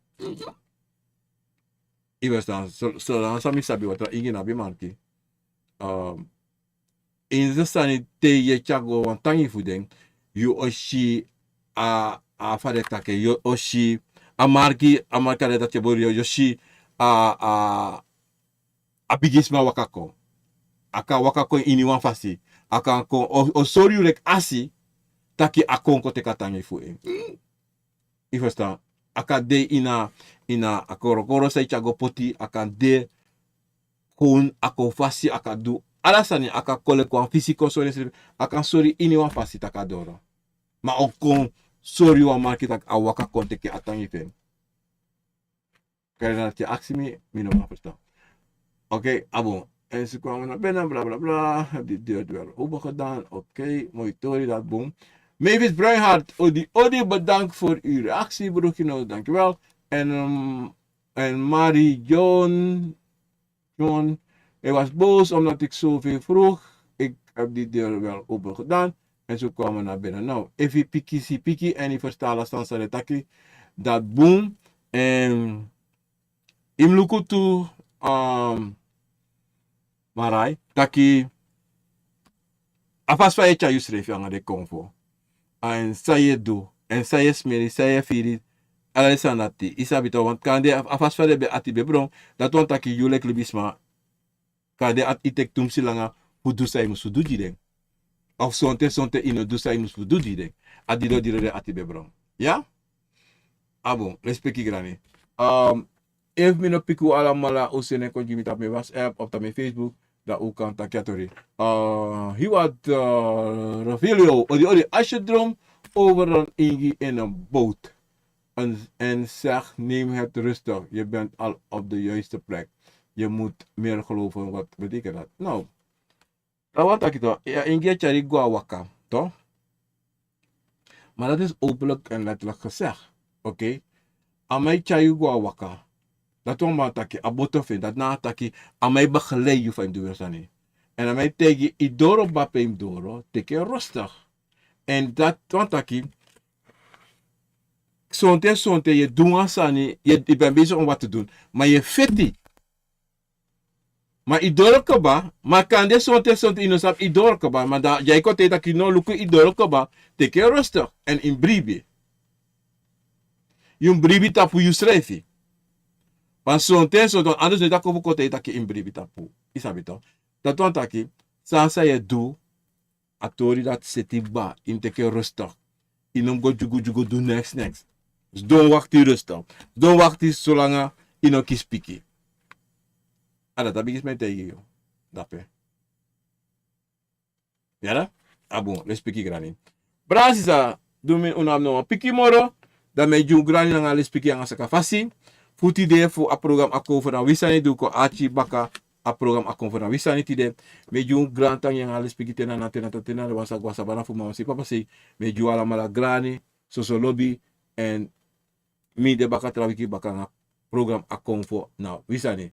Yu e ferstan? So, so, na san mi sabi, watra ingi no abi marki. Um, ini den sani, te yu e tyari go wan tangi fu den, yu o si a, a fa den e taki, yu o si a marki, a marki a de dati e bori, yu o si a, a, a bigisma waka kon. A kan waka kon ini wan fasi. A kan kon, o, o sori yu leki asi, taki a kon kon teki a tangi fu en. Yu e ferstan? A kan de ini a, ini a korokoro san yu tyari go poti, a kan de kon, a kon fasi, a kan du ala sani, a kan kon leki wan fisi kon sori ensrefi, a kan sori ini wan fasi taki a doro. Ma a o kon sori wan marki taki a waka kon teki a tangi fu en. Kari na dati yu e aksi mi, mi no man ferstan. Oké, a bun. En ze kwamen naar binnen, bla bla bla. Heb die deur wel open gedaan. Oké, moi tori, dati bun. Mavis Bruinhart, odi odi, bedankt voor uw reactie, broertje, no, dankjewel. En, ehm, en Marie John, John, hij was boos omdat ik zoveel vroeg. Ik heb die deur wel open gedaan. En ze kwamen naar binnen. Nou, efu yu piki, si piki, èn yu ferstan ala sani san den e taki, dati bun. En yu mus luku tu, um, Marai, taki a fasi fa yu e tyari yusrefi nanga den konfo, èn san yu e du, èn san yu e smeri, san yu e firi, ala den sani dati, yu sabi toch, want kande a, a fasi fa den ben ati ben bron, dati wani taki yu leki libisma, kande ati, yu teki tumsi langa fu du san yu musu du gi den. Of sonten sonten yu no du san yu musu du gi den. A didon didon den ati ben bron. Ya? A bun, respeki grani. Um, efu mi no piki un alamala, un seni en kon gi mi tapu mi WhatsApp of tapu mi Facebook, dan un kan taki a tori. Uh, hier wat, uh, Ravelio, odi odi, als je droomt over een ingi in een boot en, en zegt: neem het rustig, je bent al op de juiste plek. Je moet meer geloven. Wat betekent dat? Nou, dati wani taki toch, a ingi e tyari yu go a waka, toch? Maar dat is openlijk en letterlijk gezegd. Oké? A man e tyari yu go a waka. Dati wani taki a boto fu en, dati na taki a man e begeleid yu fa yu mus du wan sani. Èn a man e taigi yu, yu doro kaba pe yu mus doro, teki en rustig. Èn dati wani taki, sonten sonten yu e du wan sani, yu e, yu ben bezig om wat te doen, ma yu e feti. Ma yu doro kaba, ma kande sonten sonten yu no sabi yu doro kaba, ma dan yu e kon taigi taki no, luku, yu doro kaba, teki en rustig, èn yu mus bribi. Yu mus bribi tapu yusrefi. Want sonten sonten, anders no e taki fu kon taigi taki yu mus bribi tapu. Yu sabi toch. Dati wani taki, san san yu e du, a tori dati seti kaba, yu mus teki en rustig. Yu no mus go dyugu dyugu du neks neks. Sidon wakti rustig. Sidon wakti solanga yu no kisi piki. A dati a bigisma e taigi yu drape. Yara? A bun, respeki grani. Brada, sisa, di mi, un no abi no wan piki moro, dan mi e gi un grani nanga respeki nanga saka fasi. Fu tide fu a program Akomfo na Wi Sani, di un kon arki baka a program Akomfo na Wi Sani tide. Mi e gi un grantangi nanga respeki te na, na te na, te na, wan sa gwa sabana fu mama sei, papa sei. Mi e gi un alamala grani, soso lobi, èn mi de baka tra wiki baka nanga program Akomfo na Wi Sani.